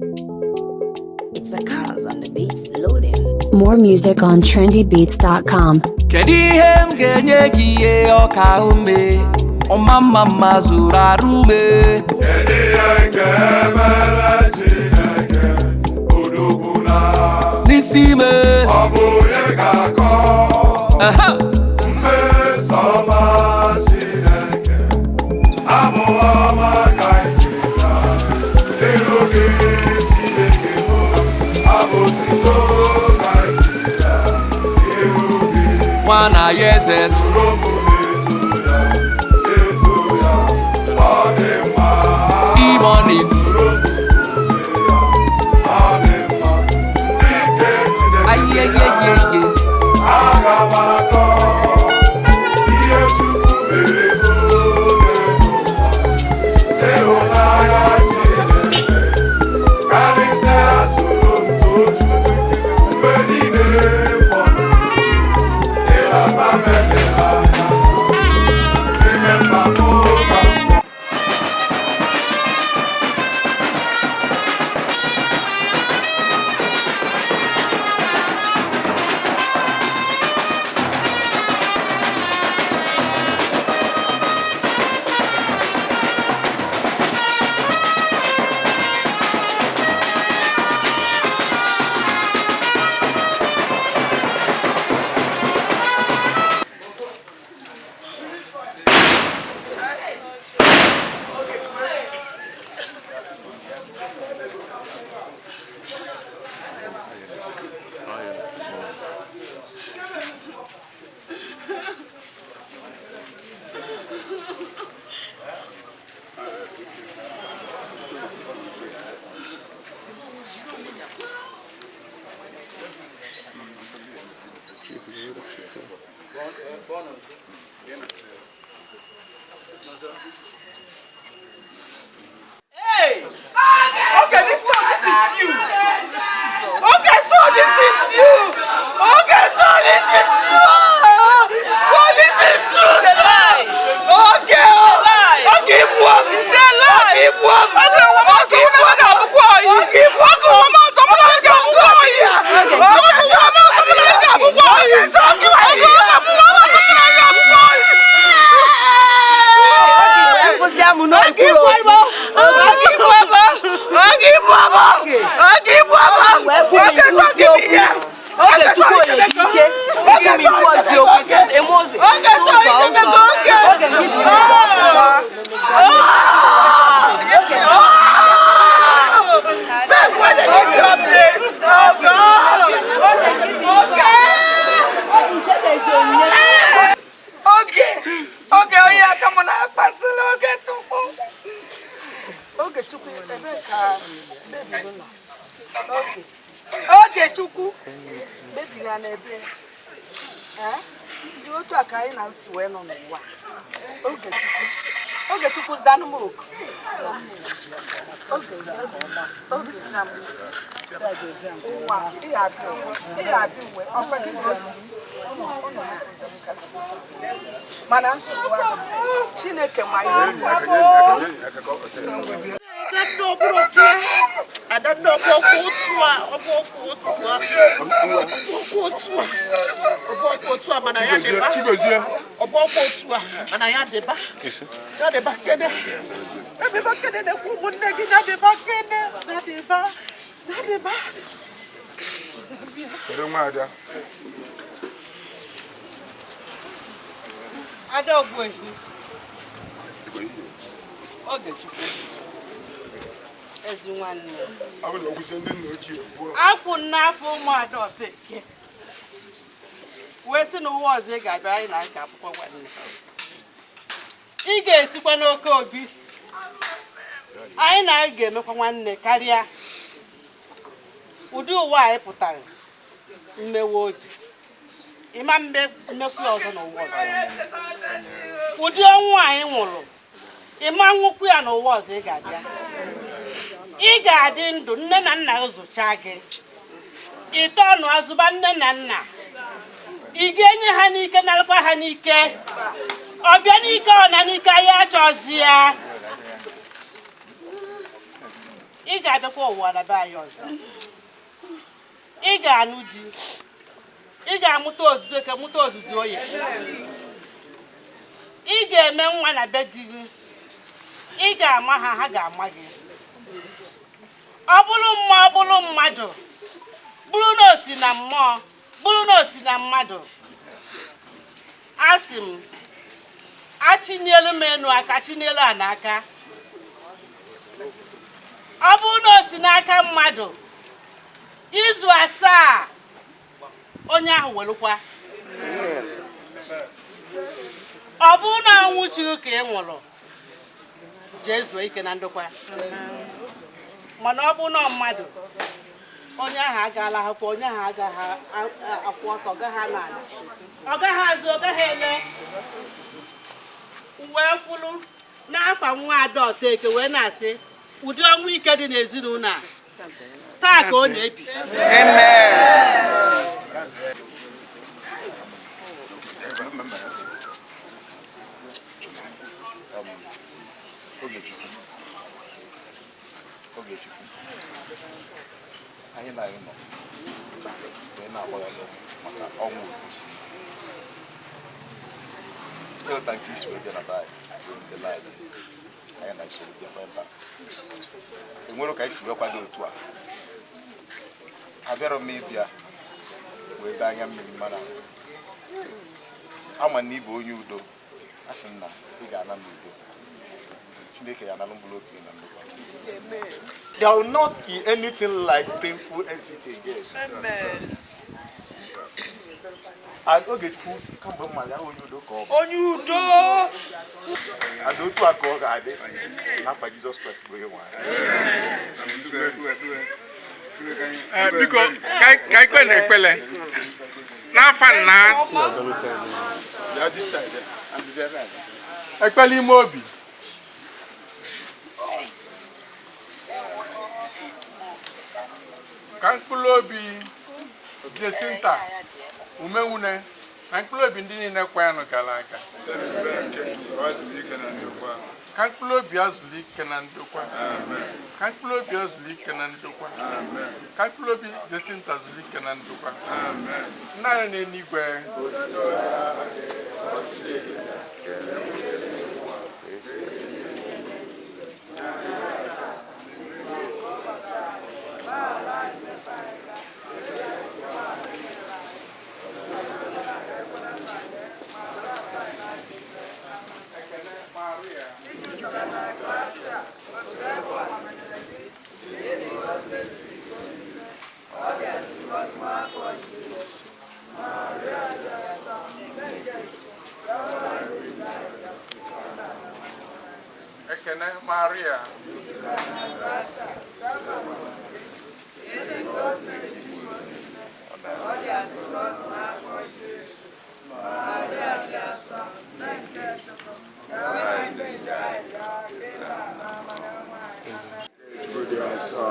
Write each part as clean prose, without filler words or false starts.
It's a cause on the beats loading. More music on trendybeats.com. Kedu ihe m ga-enye gị ihe ọka ume ọma mma mma zuru arụ ume? Kedu ihe nke mere Chineke odogwula n'isi ime? Ọ bụ onye ga-akọ Aha! mmeso ọma Chineke, abụ ọma ka ijira ịlụ gị Chineke mụ, abụ otito ka ijira ịlụ gị. Nwa na ya eze. Soro mụ na-eto ya, eto ya, ọ dị mma. Imoni. Ayeyeyeye. Aga m akọ ihe Chukwu mere m n'ụwa. Ịhụnanya Chineke karịsịa, soro m too Chukwu mgbe niile m kpọrọ ịlasa m elele anya ime mkpa m ka m. Okay, this so this is you. Okay, so this is you. Okay, so this is you. So this is true. It's a lie. Okay. Okay, one. It's a lie. Okay, one. Okay, one. Okay, one. Okay, so Oge Chukwu onye gị ike, oge m ikwu eziokwu, eme ozi, ụzọ ụzọ, oge gị dị. Oge, oge onye aka m na-akpasịla oge Chukwu. Oge Chukwu, ebe ka baby gị nọ? Oge. Oge Chukwu. Baby ya na-ebe. Eh? Dị otu a ka anyị na-esi wee nọ n'ụwa. Oge Chukwu. Oge Chukwu, zanụ m oku. Oge, oge zam. Ụwa, ị ga-abịa uwe, ị ga-abịa uwe, ọkwa gị gosi. Mana nsogbu ahụ, Chineke ma ihe. Adanne, ọbụ ọkwa otu a, ọbụ ọkwa otu a, ọbụ ọkwa otu a, ọbụ ọkwa otu a, mana ya dịba. Chigozie. Ọbụ ọkwa otu a, mana ya dịba, ya dịba kene, ya dịba kene, na-ekwu ụmụnne gị, ya dịba kene, ya dịba, ya dịba. Kedu nwa ada? Ada Ogbuehi, Oge Chukwu, ezi nwanne. Ọ bụ na okwusie ndị nna ochie kwuo. Akwụ n'afọ ụmụada Ọteke wee sị na ụwa ọzọ ị ga-abịa, anyị na aka akwụkwọ nwanne. Ị ga-esikwa n'oke obi anyị na anyị ga-emekwa nwanne karịa ụdị ụwa anyị pụtara mmewe obi ịma mmekwu ya ọzọ n'ụwa ọzọ. Ụdị ọnwụ anyị nwụrụ, ịma nwụkwu ya n'ụwa ọzọ ị ga-abịa. Ị ga-adị ndụ, nne na nna gị zụchaa gị, ite ọnụ azụba nne na nna, ị ga-enye ha n'ike, narakwa ha n'ike, ọbịa n'ike, ọ na n'ike anyị achọzi ya. Ị ga-abịakwa ụwa na be anyị ọzọ. Ị ga-anụ di. Ị ga-amụta ozuzu eke, mụta ozuzu oye. Ị ga-eme nwa na be di gị. Ị ga-ama ha, ha ga-ama gị. Ọ bụrụ mma, ọ bụrụ mmadụ, bụrụ na o si na mmụọ, bụrụ na o si na mmadụ, asị m achịnielu m enu aka, chinielu a n'aka. Ọ bụrụ na o si n'aka mmadụ, izu 7 onye ahụ welụkwa. Ọ bụrụ na ọnwụ chiri ka ị nwụrụ, jee zuo ike na ndokwa. Mana ọ bụrụ na mmadụ, onye ahụ agaala akwụkwọ, onye ahụ agaghị akwụ ọtọ, gaghị anọ ala, ọ gaghị azụ, ọ gaghị ele. Wee kwulu n'afa nwa Adaọtaeke wee na-asị ụdị ọnwụ ike dị n'ezinụlọ a taa ka ọ na-ebi. Ogechukwu, anyị na-anyị nọ wee na-agbagharị maka ọnwụ Obosi. Ịghọta nke isi wee bịa na be anyị, wee rutela anyị, anyị na-esoro bịakwa ebe a. Enwere ka anyị si wee kwado otu a. Abịarọ m ịbịa wee bee anya mmiri, mana ama na ịbụ onye udo, a sị m na ị ga-ana n'udo. Chineke ya analụ mkpụrụ obi na ndokwa. There will not be anything like painful exit again. Amen. And Ogechukwu, kamgbe m mara ya, onye udo ka ọ bụ. Onye udo. And otu a ka ọ ga-adị n'afa Jizọs Kraịst bụ onye nwe anyị. Biko ka anyị kpee na ekpele n'afa nna, ekpele ime obi. Ka mkpụrụ obi Jesinta Umenwune na mkpụrụ obi ndị niile kwa ya nụ gara aga, ka mkpụrụ obi azụlụ ike na ndokwa, ka mkpụrụ obi azụlụ ike na ndokwa, ka mkpụrụ obi Jesinta zụlụ ike na ndokwa. Nna anyị n'eluigwe, Ekene Maria. Chukwu dị asọ,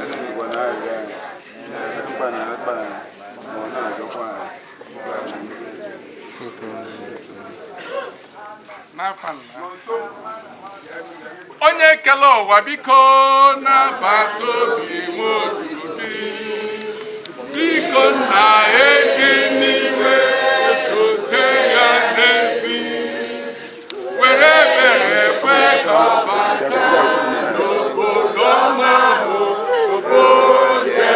eluigwe na-arịọ anyị, na-eme mkpa na akpa anyị, ma ọ na-ajọkwa anyị. N'afa nna, onye kele ụwa, biko nabata obi nwoke gị. Biko nna, eji n'iwe sote ya n'ezi, were ebere kwe ka ọ bata n'obodo ọma ahụ, obodo. Oge.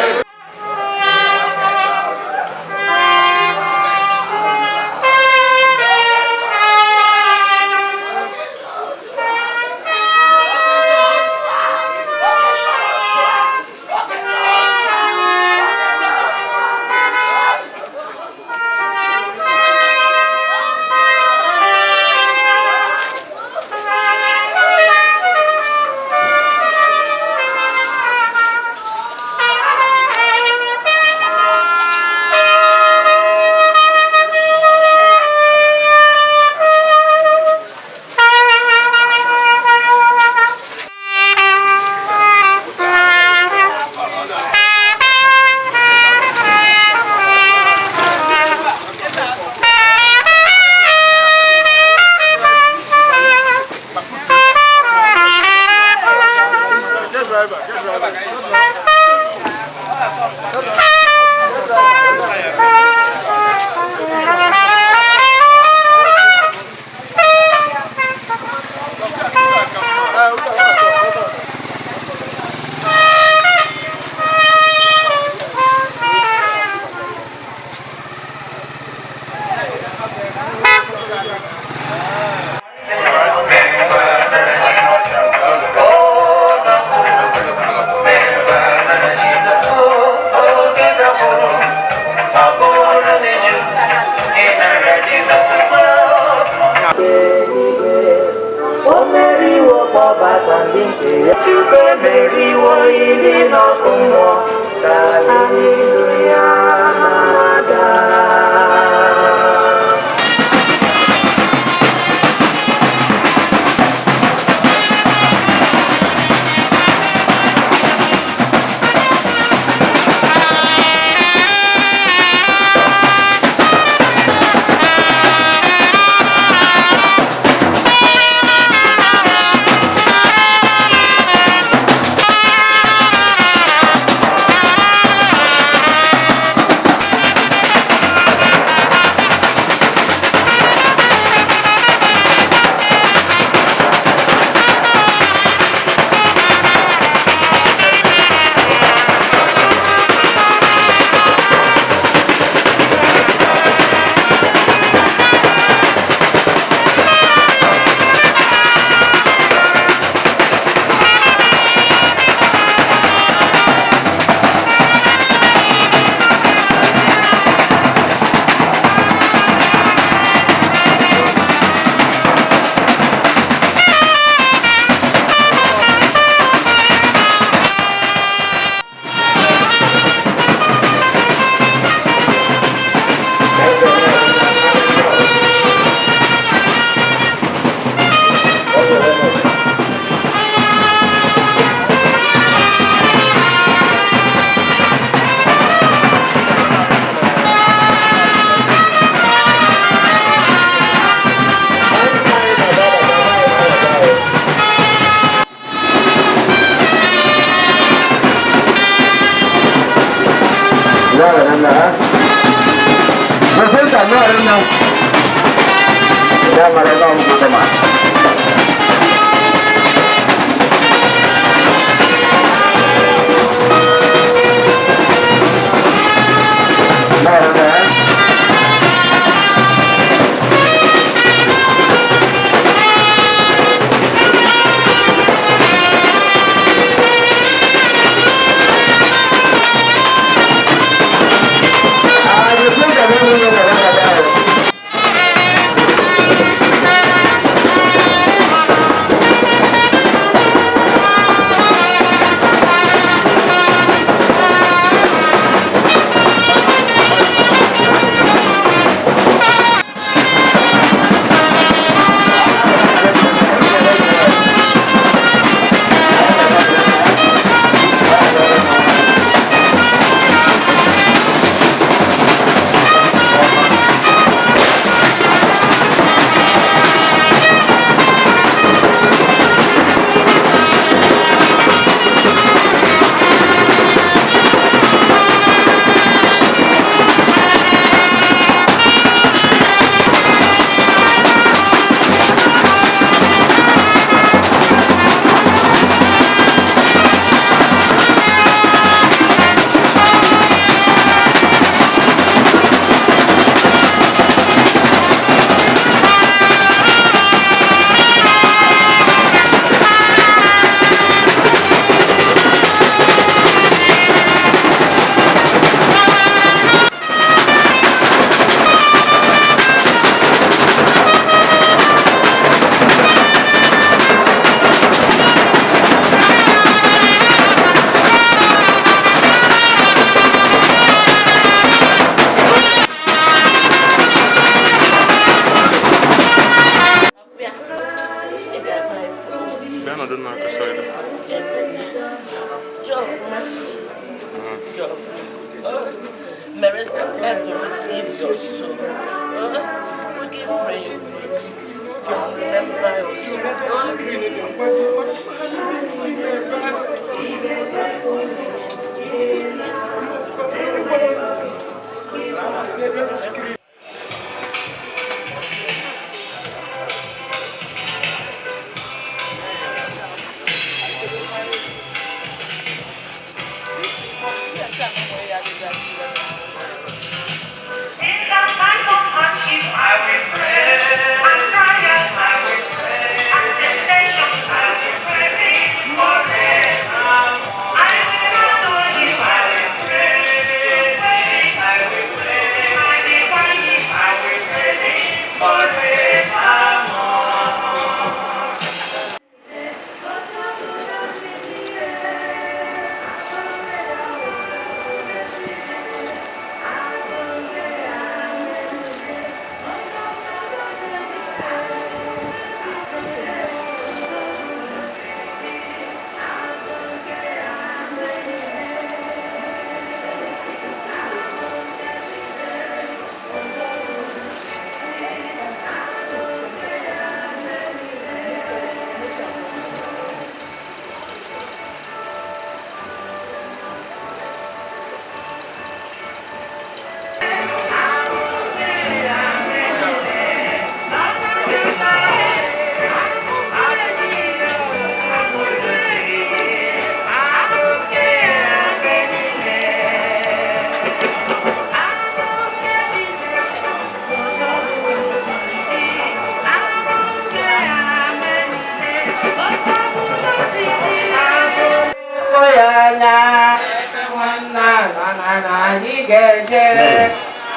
Mbọsị a nwee ya dịgasị.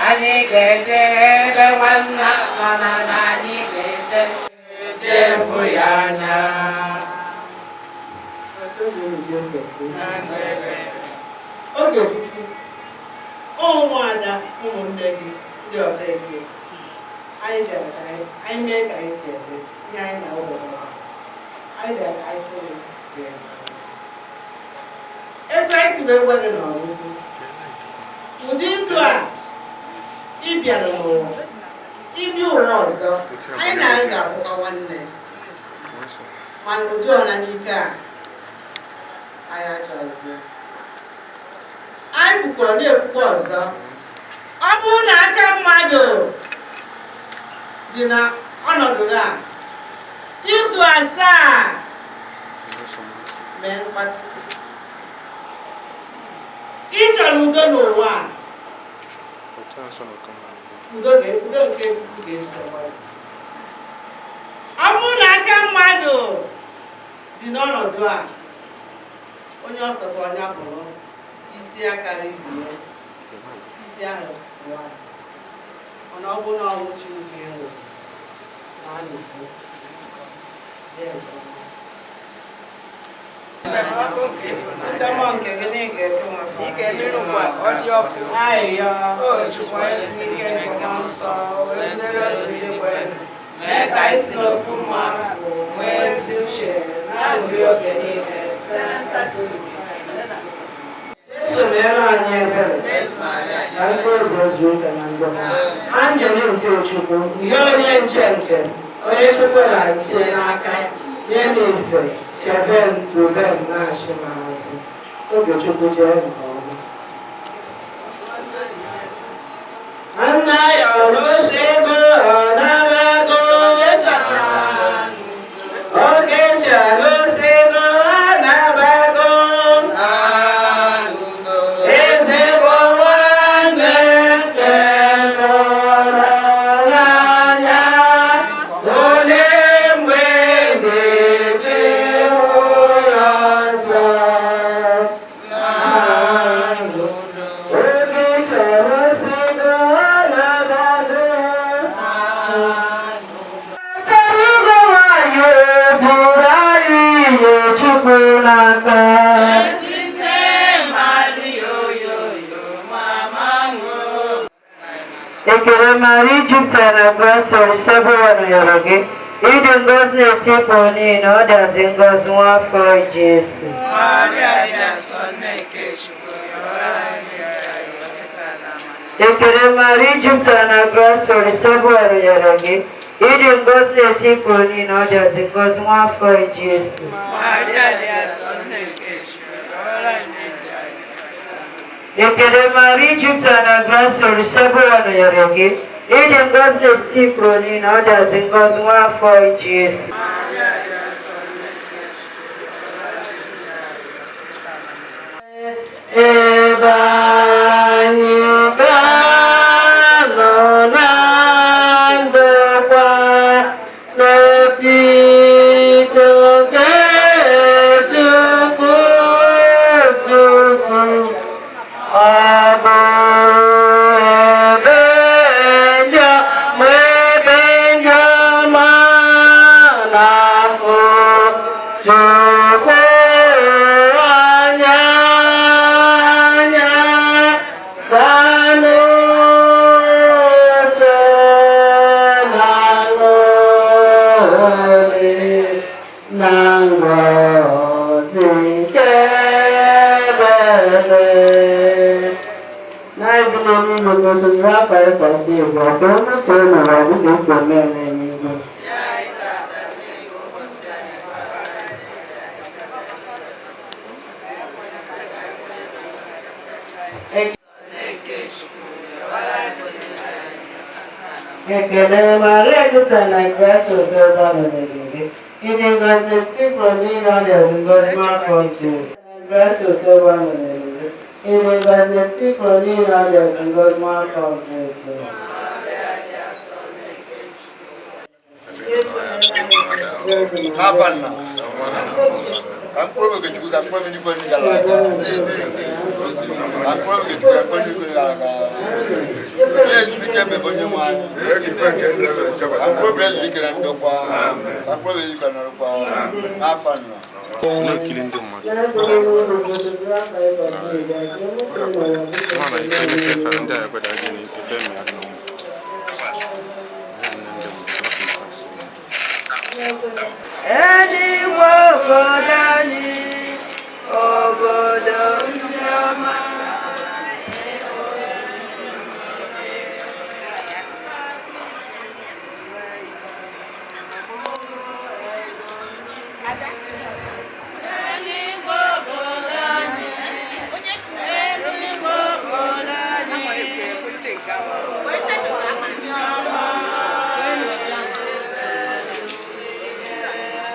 Anyị ga-eje ebe nwanna mana na anyị ga-eje chefu ya anya. Ogechukwu, ụmụada ụmụnne gị ndị ọzọ eke anyị bịara ka anyị mee ka anyị si eme ihe anyị na-ụbọchị anyị bịara ka anyị si eme. Etu anyị si wee gwa gị n'ọgụgụ ụdị ndụ a ị bịara n'ụwa ịbịa ụwa ọzọ anyị na anyị ga-abụkwa nwanne, mana ụdị ọna n'ike a anyị achọghịzi. Anyị kwukwara na-ekwukwa ọzọ, ọ bụrụ na aka mmadụ dị na ọnọdụ a izu 7 mee mkpatụ. Ị chọrọ udo n'ụwa a, udo nke Chukwu ga-eso. Ọ bụrụ na aka mmadụ dị n'ọnọdụ a, onye ọsọkwa onye bụrụ isi akara ibu ya, isi ahụ pụọ, mana ọ bụrụ na ọnwụ Chineke nwụrụ na a na-ekwu jee nke ọma. Mee ka anyị si n'ofu mma nwee ezi uche na-aṅụrị oge niile site na ntasi obi. Jesu meere anyị ebere ka mkpụrụ obi zuo ike na ndokwa. Anjelu nke Chukwu, ihe onye nche nke onye Chukwu na-etinye n'aka nye m ife, chebe m, dube m, na-achị m azụ. Ogechukwu jee nke ọma. Nna ya ọlụsịgo ọnabago, Ogechi alụsịgo anabago, ezigbo nwanne nke fọrọ n'anya, ole mgbe ga-eje ụlọ nsọ? Ogechi alụsịgo anabago. Chọrọ ugo nwanyị bụrụ anyị ihe Chukwu n'aka. Ekele Maria Ijipta na Grace Orisabụwa nọnyere gị. Ịdị ngọzi na-etipụ niile, ọ dịazị ngọzi nwafọ Jesu. Ekele Maria Ijipta na Grace Orisabụwa nọnyere gị. Ịdị ngọzi na-etipụ niile, ọ dịazị ngọzi nwafọ Jesu. Ekele Maria Ijipta na Grace Orisabụwa nọnyere gị. Ịdị ngọzi na-etipụ niile, ọ dịazị ngọzi nwafọ Jesu. Ebe Ekele Maria jupụtara na grace osebụla nọnyere gị. Ịdị ngọzi n'etiti mkpụrụ niile ọ na-ezu ngọzi n'afọ Jesu. Grace osebụla nọnyere gị. Ịdị ngọzi n'etiti mkpụrụ niile ọ na-ezu ngọzi n'afọ Jesu. N'afa nna, ka mkpụrụ obi Chukwu ka mkpụrụ obi ndị kwere gara aga. Ka mkpụrụ obi Chukwu ka mkpụrụ ndị kwere gara aga. Onye ezumike ebe bụ onye nwe anyị. Ka mkpụrụ obi ezumike na ndokwa. Ka mkpụrụ obi ezumike na ndokwa. N'afa nna. Na-ekiri ndị mmadụ mana ife emesi efe ndị a ekweda gị na ife eme ya na ụmụ Eluigwe obodo anyị, obodo ndị ọma.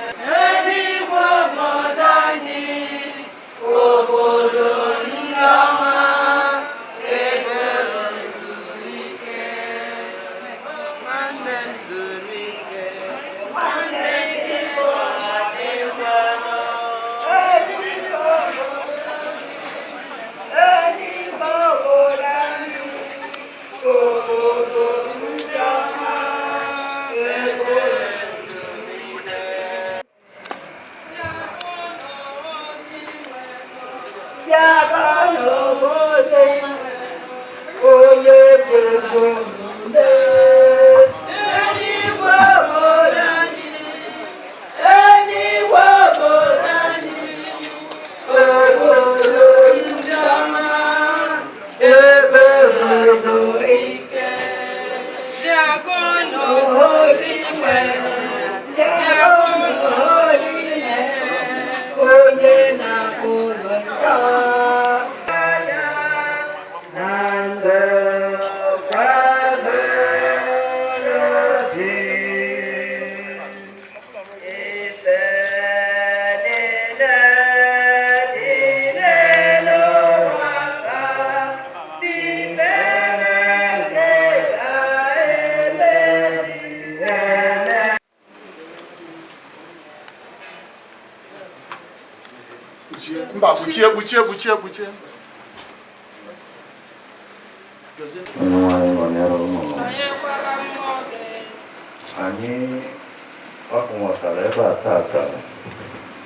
Eluigwe obodo anyị, obodo ndị ọma, ebe zuru ike, nwanne m zuru ike, nwanne Igbo adịkwa. Eluigwe obodo anyị, obodo ndị ọma, ebe zuru ike. Onye bụ mgbe eluigwe obodo anyị, eluigwe obodo anyị, obodo ndị ọma, ebe zuru ike. Onye na-akpụ ụlọ nsọ. Mba, kpuchie, kpuchie, kpuchie, kpuchie. Gozie. Onyenwe anyị nọnyere unu. Anyị ọkụnwetara ebe a tata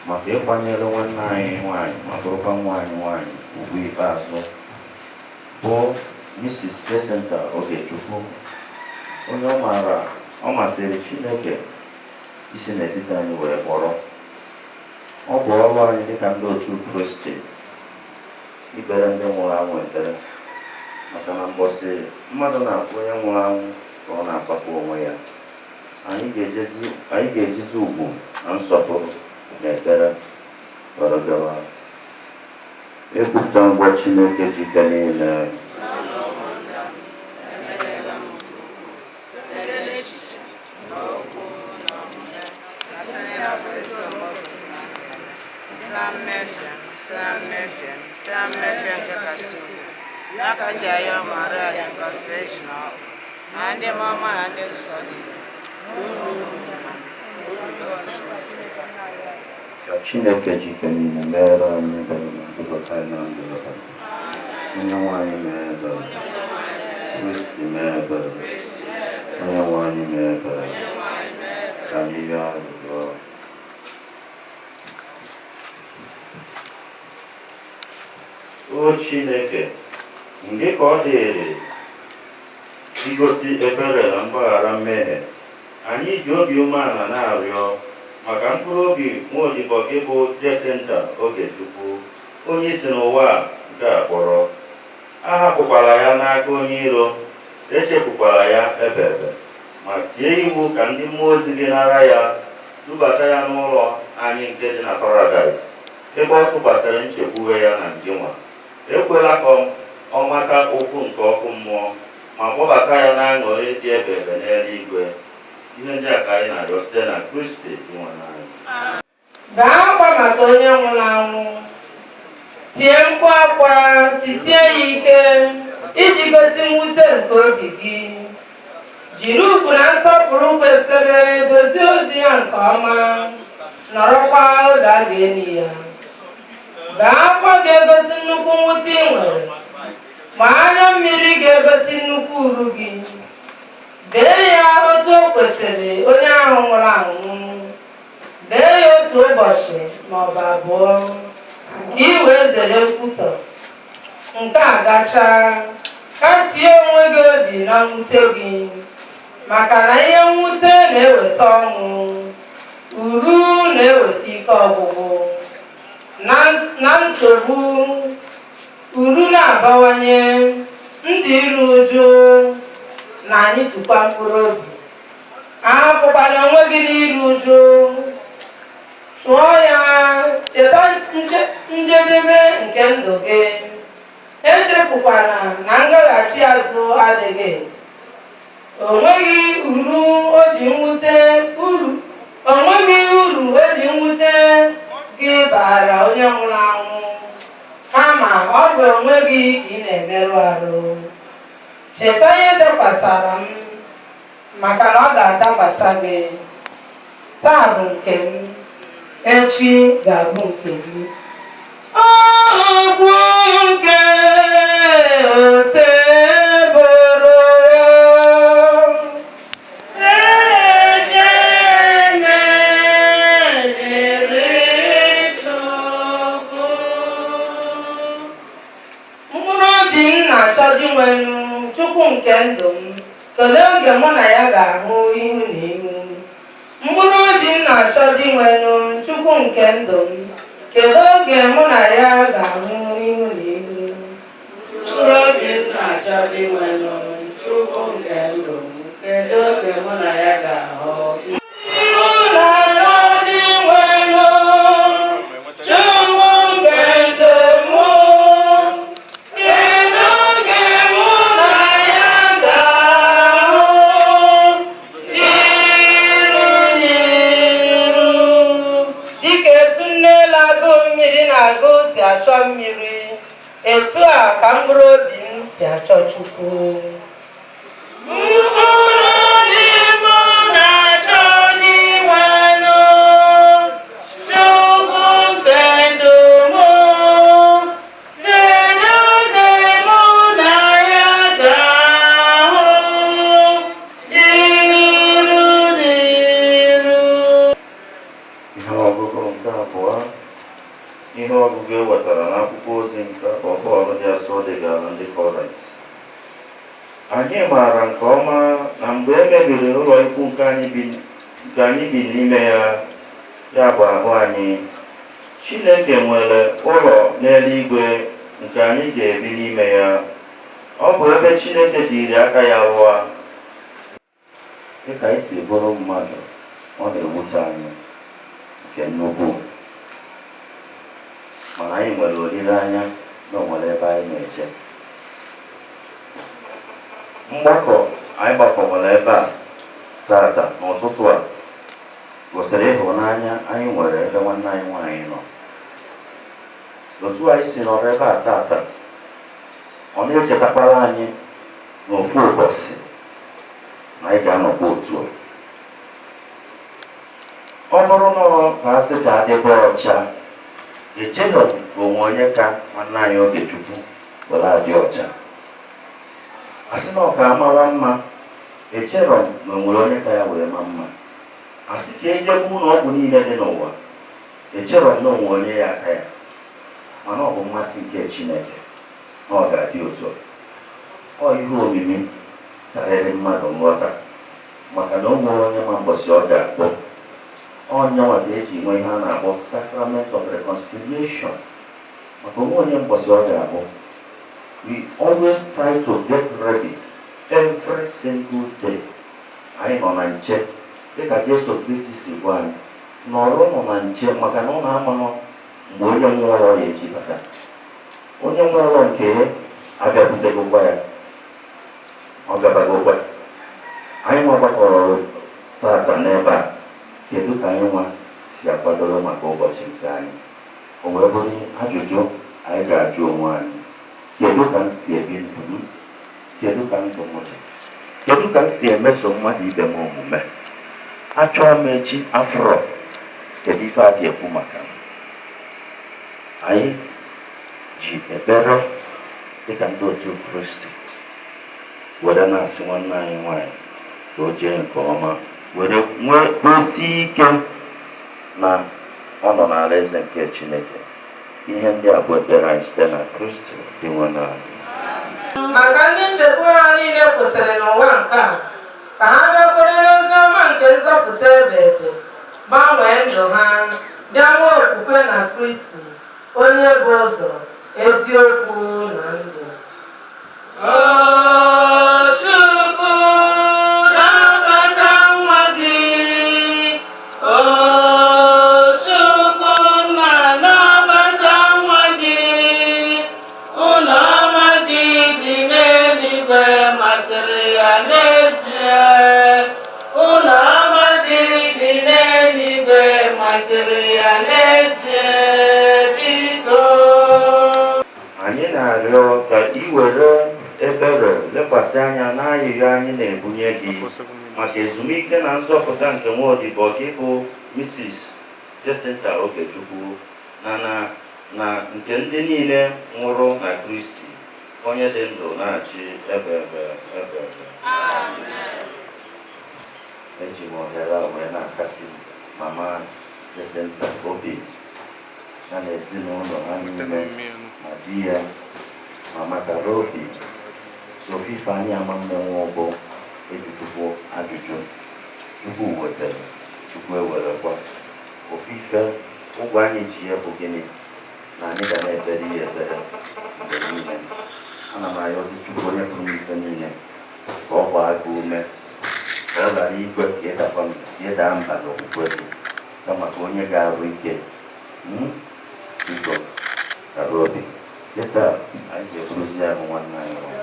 maka ịkwanyere nwanne anyị nwanyị ma bụrụkwa nwa anyị nwanyị ugwu ikpeazụ bụ Mrs. Jacinta Ogechukwu, onye ọ maara ọ masịrị Chineke isi n'etiti anyị wee kpọrọ. Ọ bụ ọrụ anyị dịka ndị otu Kristi ikpere ndị nwụrụ anwụ ekpere, maka na mbọsị mmadụ na-akpọ onye nwụrụ anwụ ka ọ na-akpapụ onwe ya. Anyị ga-ejizi ugwu na nsọpụrụ na ekpere were gawa. Ekwupụta ngwa Chineke ji ike niile. N'aka ndị ayọ mara dị ngọzi eji n'ọkụ na ndị mama na ndị nsọ niile. Ka Chineke ji ike niile meere anyị ebere ma dubata anyị na ndụ ebere. Onye nwe anyị mee ebere. Kristi mee ebere. Onye nwe anyị mee ebere. Ka anyị rịọ arịrịọ. O Chineke, mgbe ka ọ dịrị igosi ebere na mgbaghara mmehie, anyị ji obi umeala na-arịọ maka mkpụrụ obi nwaodibo gị bụ Jacinta Ogechukwu, onye si n'ụwa a Arapụkwala ya n'aka onye iro, echefukwala ya ebe ebe, ma tie iwu ka ndị mmụọ ozi gị nara ya, dubata ya n'ụlọ anyị nke dị na paradaịs, ebe ọ tụkwasịrị nchekwube ya na ngịnwa. Ekwela ka ọ mata ụfụ nke ọkụ mmụọ, ma kpọbata ya n'aṅụrị dị ebe ebe n'eluigwe. Ihe ndị a ka anyị na-arịọ site na Kristi Dinwenụ anyị. Bee akwa maka onye nwụrụ anwụ, tie mkpu akwa, tisie ya ike iji gosi mwute nke obi gị. Jiri ugwu na nsọpụrụ kwesịrị dozie ozu ya nke ọma, nọrọkwa oge a ga-eli ya. Bee akwa ga-egosi nnukwu mwute ị nwere, ma anya mmiri ga-egosi nnukwu uru gị. Bee ya otu o kwesịrị onye ahụ nwụrụ anwụ. Bee ya otu ụbọchị maọbụ abụọ ka ị wee zere nkwutọ. Nke a gachaa, kasie onwe gị obi na mwute gị, maka na ihe mwute na-eweta ọnwụ, uru na-eweta ike ọgwụgwụ, na nsogbu uru na-abawanye, ndụ iru uju na anyị tụkwa mkpụrụ obi. Ahapụkwala onwe gị n'iru uju, chụọ ya, cheta njedebe nke ndụ gị. Echefukwala na ngaghachi azụ adịghị. O nweghị uru obi mwute uru o nweghị uru obi mwute gị baara onye nwụrụ anwụ, kama ọ bụ onwe gị ka ị na-emerụ arụ. Cheta ihe dakwasara m, maka na ọ ga-adakwasa gị. Taa bụ nke m, echi ga-abụ nke gị. Okwu nke Osebụrụ. Ekele dịrị Chukwu. Mkpụrụ obi m na-achọ Dinwenụ, Chukwu nke ndụ m, kedu oge mụ na ya ga-ahụ ihu na ihu? Mkpụrụ obi m na-achọ Dinwenụ, Chukwu nke ndụ m, kedu oge mụ na ya ga-ahụ ihu na ihu? Mkpụrụ obi m na-achọ Dinwenụ, Chukwu nke ndụ m, kedu oge mụ na ya ga-ahụ? Ihu na-achọ Dinwenụ, Chukwu nke ndụ m, kedu oge mụ na ya ga-ahụ iru n'iru? Dịka etu nne na-agụ mmiri na-agụ si achọ mmiri, etu a ka mkpụrụ obi m si achọ Chukwu. Mkpụrụ obi m na-achọ Dinwenụ, Chukwu nke ndụ m, kedu oge mụ na ya ga-ahụ iru n'iru? Ihe ọgụgụ nke abụọ, ihe ọgụgụ e wetara n'akwụkwọ ozi nke abụọ Pọl dị asọ degara ndị Kọrint. Anyị maara nke ọma na mgbe e mebiri ụlọ ikwu nke anyị bi n'ime ya, ya bụ ahụ anyị, Chineke nwere ụlọ n'eluigwe nke anyị ga-ebi n'ime ya. Ọ bụ ebe Chineke jiri aka ya rụọ. Dịka anyị si bụrụ mmadụ, ọ na-ewute anyị nke nnukwu, mana anyị nwere olileanya na o nwere ebe anyị na-eje. Mgbakọ anyị gbakọwara ebe a tata n'ụtụtụ a gosiri ịhụnanya anyị nwere ebe nwanne anyị nwaanyị nọ. Otu anyị si nọrọ ebe a tata, ọ na-echetakwara anyị n'ofu ụbọchị na anyị ga-anọkwa otu a. Ọ bụrụ na ọ ka asị ka adịbe ọcha, echeghị m ka onwe onye ka nwanne anyị Ogechukwu were adị ọcha. Asị na ọ ka amara mma, echere m na o nwere onye ka ya wee ma mma. Asị ka ejekwa ụlọ ọgwụ niile dị n'ụwa, echere m na onwe onye ya aka ya, mana ọ bụ mmasị nke Chineke na ọ ga-adị otu a. Ọ ihe omimi karịrị mmadụ nghọta, maka na o nwere onye ma mbọsị ọ ga-akpọ. Ọnyanwa ka eji nwee ihe a na-akpọ Sacrament of Reconciliation, maka onwe onye mbọsị ọ ga-abụ. We always try to get ready every single day. Anyị nọ na nche dịka Jesu Kristi si gwa anyị nọrọ nọ na nche, maka na ọ na-amanọ mgbe onye nwe ụlọ ya eji bata. Onye nwe ụlọ nke ya abịakwutegokwa ya, ọ gabagokwa. Anyị nwa gbakọrọ tata n'ebe a, kedu ka anyị nwa si akwadoro maka ụbọchị nke anyị? O wee bụrụ ajụjụ anyị ga-ajụ onwe anyị: kedu ka m si ebi ndụ m? Kedu ka ndụ m dị? Kedu ka m si emeso mmadụ ibe m omume? Achọọ m echi afrọ, kedu ife a ga-ekwu maka m? Anyị ji ekpere dịka ndị otu Kristi were na-asị nwanne anyị nwanyị ka o jee nke ọma, were nwee kwesị ike na ọ nọ n'ala eze nke Chineke. Ihe ndị a bụ ekpere anyị site na Kristi dị nwe anyị. Maka ndị nchekwa ha niile kwụsịrị n'ụwa nke a, ka ha bịakwere n'ozi ọma nke nzọpụta ebe ebe, gbanwee ndụ ha, bịa nwee okwukwe na Kristi, onye bụ ụzọ, eziokwu na ndụ. Chukwu, nabata nwa gị. O Chukwu nna, nabata nwa gị. Ụlọ ọma gị dị n'eluigwe masịrị ya n'ezie. Ụlọ ọma gị dị n'eluigwe masịrị ya n'ezie. Biko. Anyị na-arịọ ka ị were ebere lekwasị anya n'ayịyọ anyị na-ebunye gị maka ezumike na nzọpụta nke nwaodibo gị bụ Mrs. Jacinta Okechukwu na nke ndị niile nwụrụ na Kristi, onye dị ndụ na-achị ebe ebe ebe ebe. Eji m ohere a wee na-akasi mama Jacinta obi ya na ezinụlọ ha niile, ma di ya, ma makara obi Sophie Ifeanyị Amanne Nwaọbụ ejupụwo ajụjụ. Chukwu wetara, Chukwu ewerekwa. Ofufe ụgwọ anyị ji ya bụ gịnị? Na anyị ga na-ekpere ya ekpere mgbe niile. Ana m ayọzi Chukwu onye pụrụ ife niile ka ọ gbaa gị ume, ka ọ ghara ikwe ka ịda mba n'okwukwe gị, kama ka onye ga-arụ ike. Biko kara obi. Kịta anyị ga-eburuzi ya bụ nwanne anyị nwanyị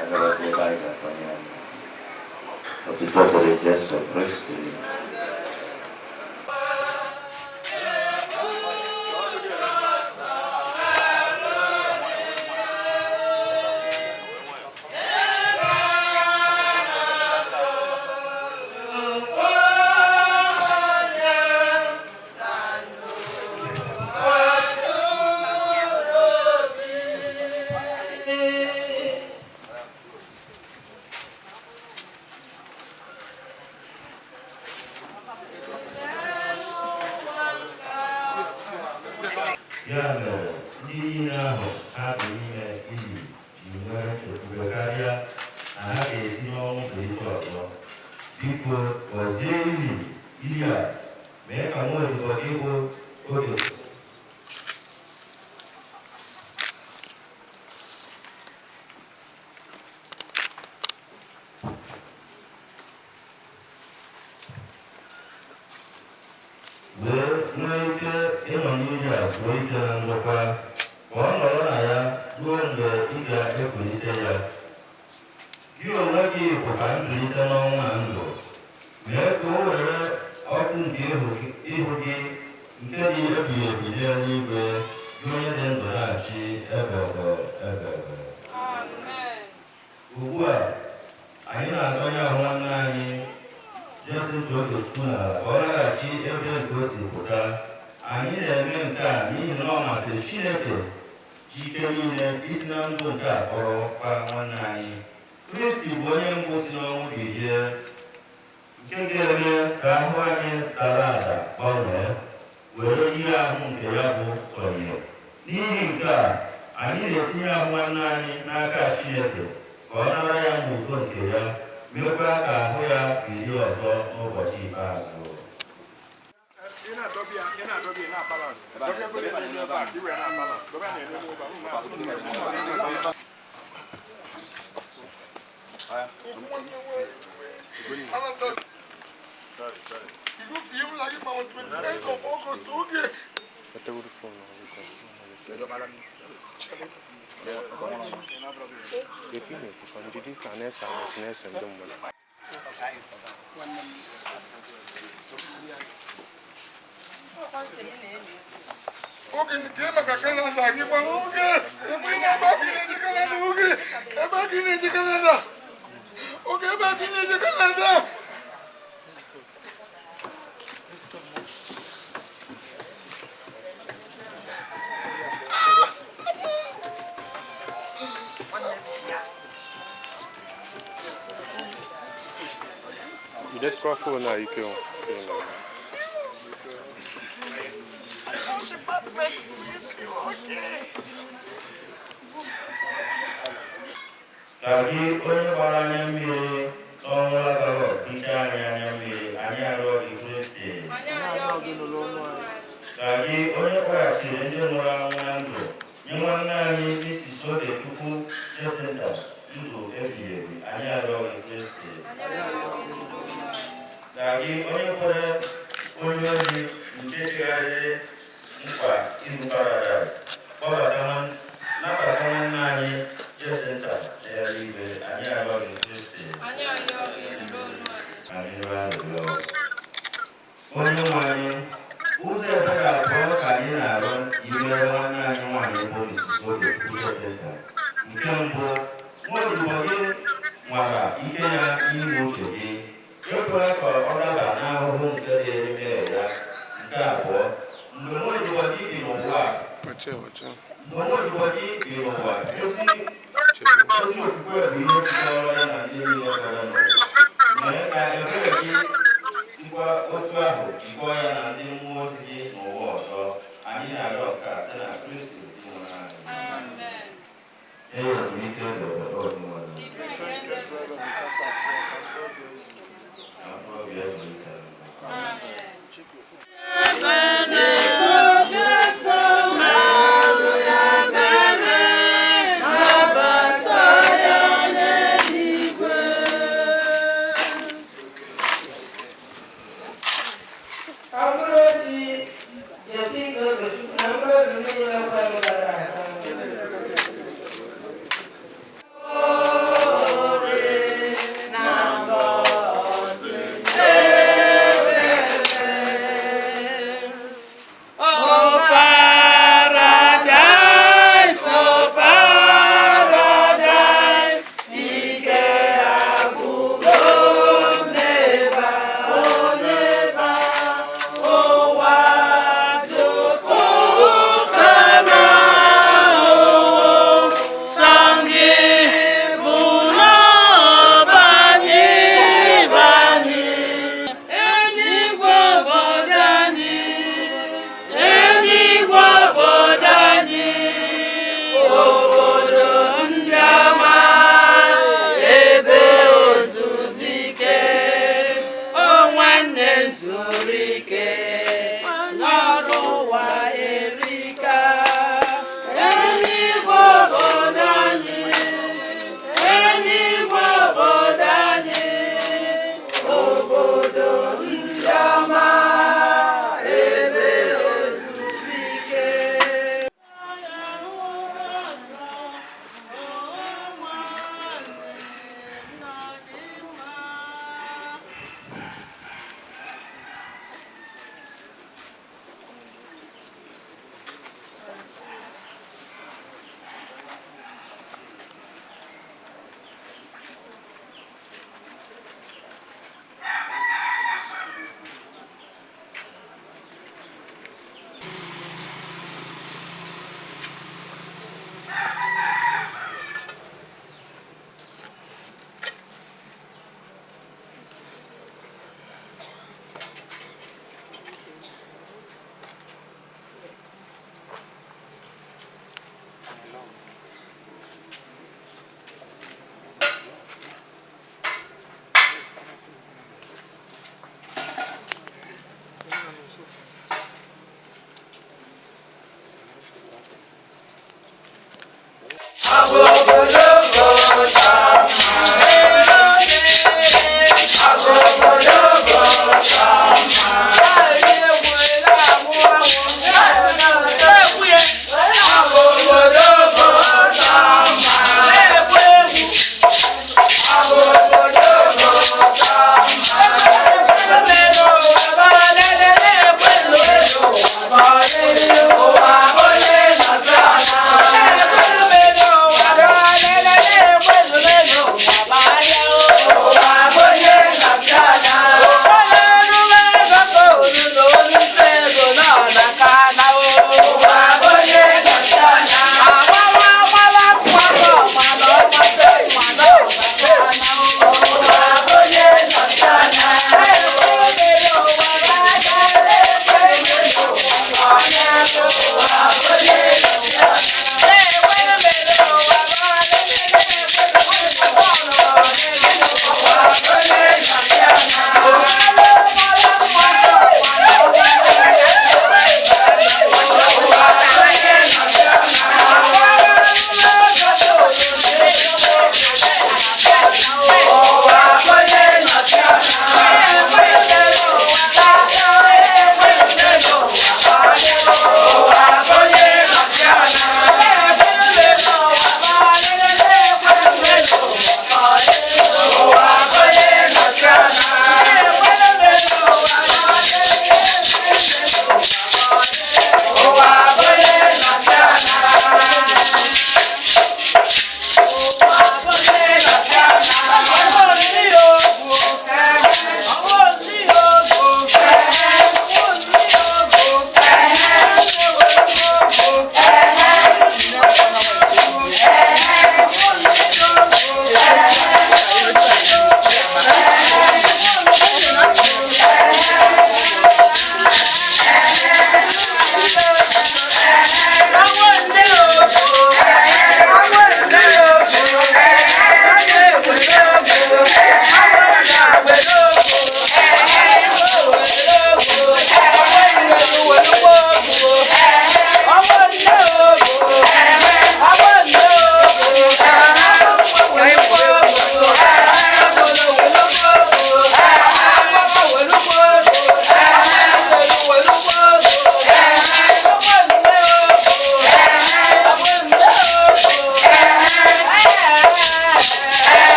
agabazi ebe anyị ga-akpanye anyị. Otito dịrị Jesu Kristi. Ya mere ndị niile ahụ ha dị n'ime ili ji nwee nchekwube karịa na ha ga-esi n'ọnwụ bilite ọzọ. Biko gọzie ili a, mee ka nwaodibo gị bụ oge wee nwee ike ịnọ n'ili a zuo ike na ndokwa, ka ọ nọrọ na ya ruo mgbe ị ga-ekulite ya. Gị onwe gị bụkwa mbilite n'ọnwụ na ndụ. Mee ka o were ọkụ nke ihu gị nke dị ebighị ebi n'eluigwe, gị onye dị ndụ na-achị ebe ebe ebe ebe. Ugbu a anyị na-agọnye ahụ nwanne anyị Jacinta Okechukwu n'ala ka ọ laghachi ebe nke o si pụta. Anyị na-eme nke a n'ihi na ọ masịrị Chineke ji ike niile isi na ndụ nke a kpọrọ kwa nwanne anyị. Kristi bụ onye mbụ si n'ọnwụ bilie, nke ga-eme ka ahụ anyị dara ada gbanwee, were ihe ahụ nke ya bụ sọ ihe. N'ihi nke a, anyị na-etinye ahụ nwanne anyị n'aka Chineke ka ọ nara ya n'udo nke ya, mekwa ka ahụ ya bilie ọzọ n'ụbọchị ikpeazụ. Oge nke maka Kanada gị gbara oge ebe ị na-agba gị na-eje Kanada oge ebe gị na-eje Kanada oge ebe gị na-eje Kanada. Jideskwa phone a ike o. Ka gị onye gbara anya mmiri n'ọnwụ Lazarọs hichaa anyị anya mmiri, anyị arịọ gị Kristi. Ka gị onye kpọghachiri ndị nwụrụ anwụ na ndụ nye nwanne anyị Mrs. Ogechukwu Jacinta ndụ ebighị ebi, anyị arịọ gị Kristi. Ka gị onye kwere onye ozi nke chegharịrị nkwa iru paradaịs kpọbata nabata nwanne anyị Jacinta n'eluigwe, anyị arịọ gị Kristi. Anyị rịọ arịrịọ. Onye nwe anyị, ụzọ ebere abụọ ka anyị na-arịọ imere nwanne anyị nwaanyị bụ Mrs. Ogechukwu Jacinta. Nke mbụ, nwa odibo gị nwara ike ya ime uche gị, ekwela ka ọ daba n'ahụhụ nke dịịrị mmehie ya. Nke abụọ, mgbe nwa odibo gị bi n'ụwa ezi okwukwe bụ ihe jikọrọ ya na ndị niile kwere nụ. Mee ka ebere gị sikwa otu ahụ jikọọ ya na ndị mmụọ ozi gị n'ụwa ọzọ. Anyị na-arịọ nke a site na Kristi Onyenwe anyị. Nye ya ezumike n'obodo Onyenwe anyị. Ka mkpụrụ obi ya zuo ike. Amen.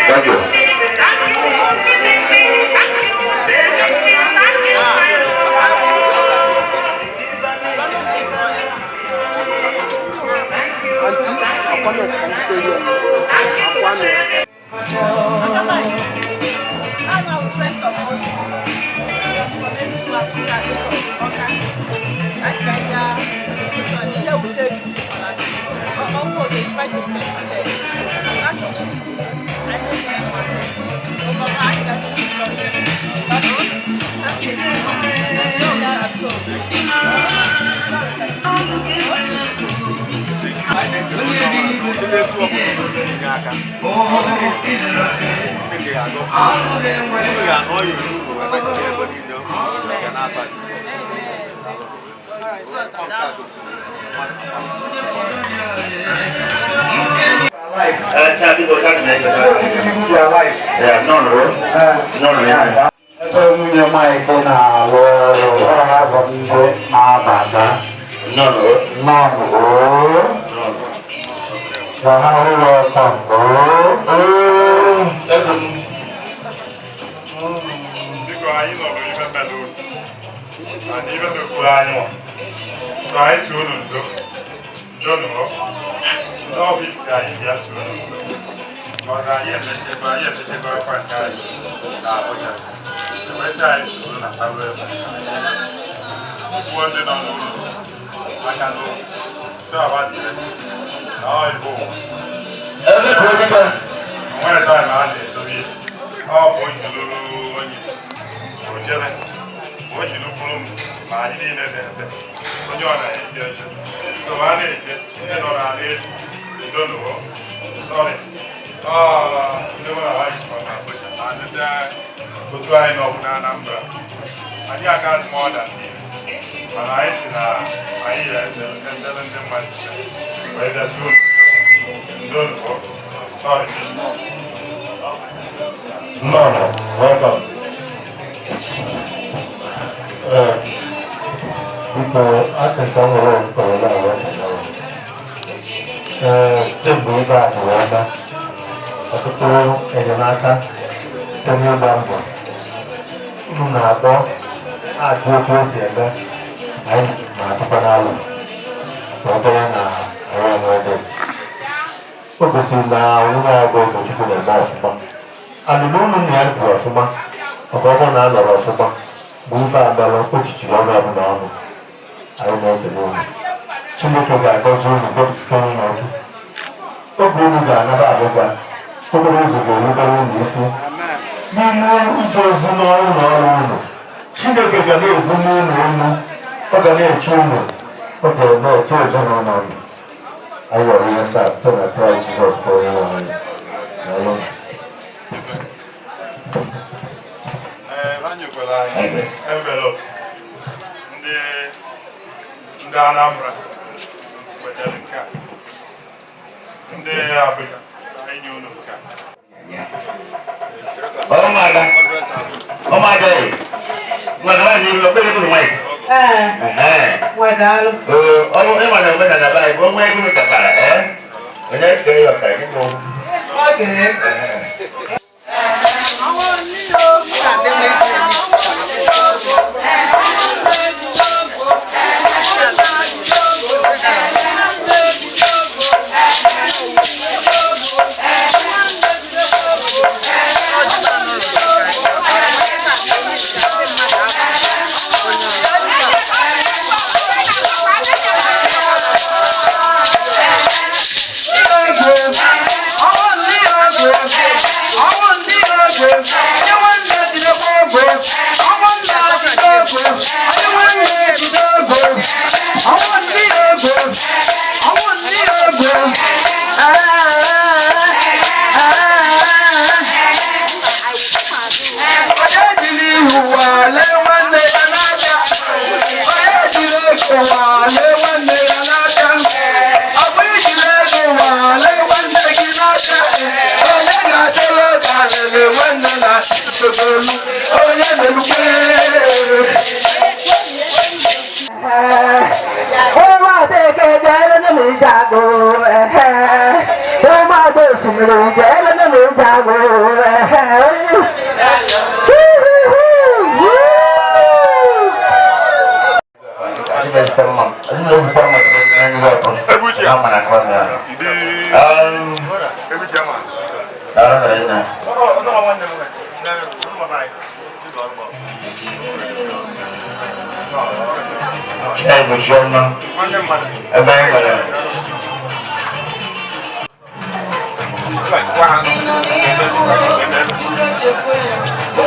Thank you. Ebe nwunye Mike na-arụ ọrụ ọ na-abụ ndị na-abata Biko anyị nọrọ ibe mere unu mana ibe mekwuru anyị nwa so anyị si unu ndo ndo nụọ ndị ọfịs anyị bịa si unu ndo ọzọ anyị emechebe anyị emechebe akwa nke anyị na Abuja ewesị anyị si unu na tarụ ebe kwuo ndị nọ n'ụlọ maka na so agbadire na ọ ibu ụwa onwere taịm a na-edobe ọ bụ onye lụrụ onye ojere o jiri kwuru m ma anyị niile na-ebe onye ọ na-eje eje so a na-eje ndị nọ n'ala elu ndonuo sọrị ndị mụ na ha jikọ na Abuja na ndị otu anyị nọ bụ na Anambra anyị aka dị more than this mana anyị si na anyị ga-esere ndị mmadụ wee bịa si unu ndonuo sọrị. No, welcome. Biko, akịka nwere nkọrọ na ee kemgbe ebe a nụrụ ọma ọtụtụ enyemaka site n'ịgba mbọ unu na-akpọ na-ajụ otu o si eme anyị na-atụkwa n'alụ ka ọ bụrụ na arụ n'oge o gosiri na nwunye agụ Ogechukwu na-eme ọfụma alụlụ ụmụ nna ya bụ ọfụma maka ọ bụrụ na a nọrọ ọfụma bụ ife abalị ochichiri ọnụ ọbụla ọnụ anyị na-ekele unu. Chineke ga-agọzi unu gọzite unu ọdụ oge unu ga-anaba abụba okporo ụzọ ga-erubere unu isi n'ime ije ozi n'ọrụ na ọrụ unu. Chineke ga na-ebuli unu elu, ọ ga na-eche unu, ọ ga-eme eche ezinụlọ unu. Anyị yọrọ ihe ndị a site na Kraịst Jizọs bụ onye nwe anyị. Daalụ. Ee, ha nyekwara anyị envelope ndị Anambra wetara nke a, ndị Abuja anyị nye unu nke a. Ọmụada, ọmụada yi, mmadụ nwaanyị ilu okpere bụrụ nwaanyị. Ee, Ọrụ ịma na omenala be anyị bụ onwe ego gatara, ee? Onye kere ya ọkara gị bụ.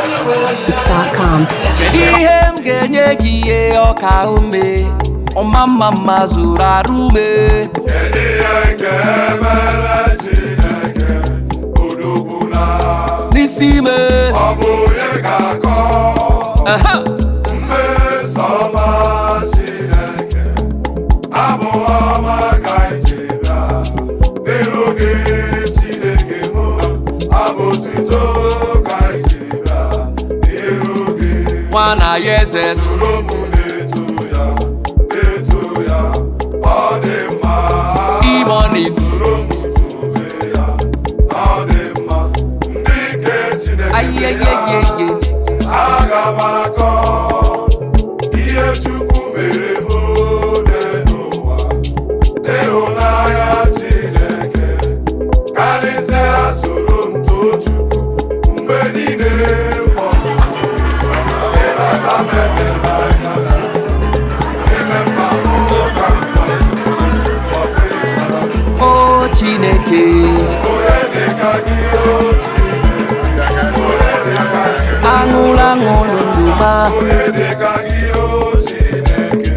Beats.com. Kedu ihe m ga-enye gị ihe ọka ume ọma mma mma zuru arụ ume? N'isi ime Ọ bụ onye ga-akọ Aha. mmeso ọma Chineke, abụ ọma ka anyị jiri bịa n'iru gị Chineke mụ, abụ otuto ka anyị jiri bịa n'iru gị. Nwa na ya eze. Soro mụ na-eto ya, na-eto ya, ọ dị mma. Imoni. Soro mụ tobe ya, ọ dị mma. Ndị nke Chineke Ayeyeyeye. Aga m akọ ihe Chukwu mere m ole n'ụwa, n'ịhụnanya Chineke karịsịa soro m too Chukwu mgbe niile m kpọkuru gị, ị na-aza m ekpere anya n'ime mkpa m ka m kpọkuru, ọkwa ị zara m. O Chineke. Onye dị ka gị, o Chineke, onye dị ka gị, Aṅụlụ aṅụlụ ndụ ma. Onye dị ka gị, o Chineke,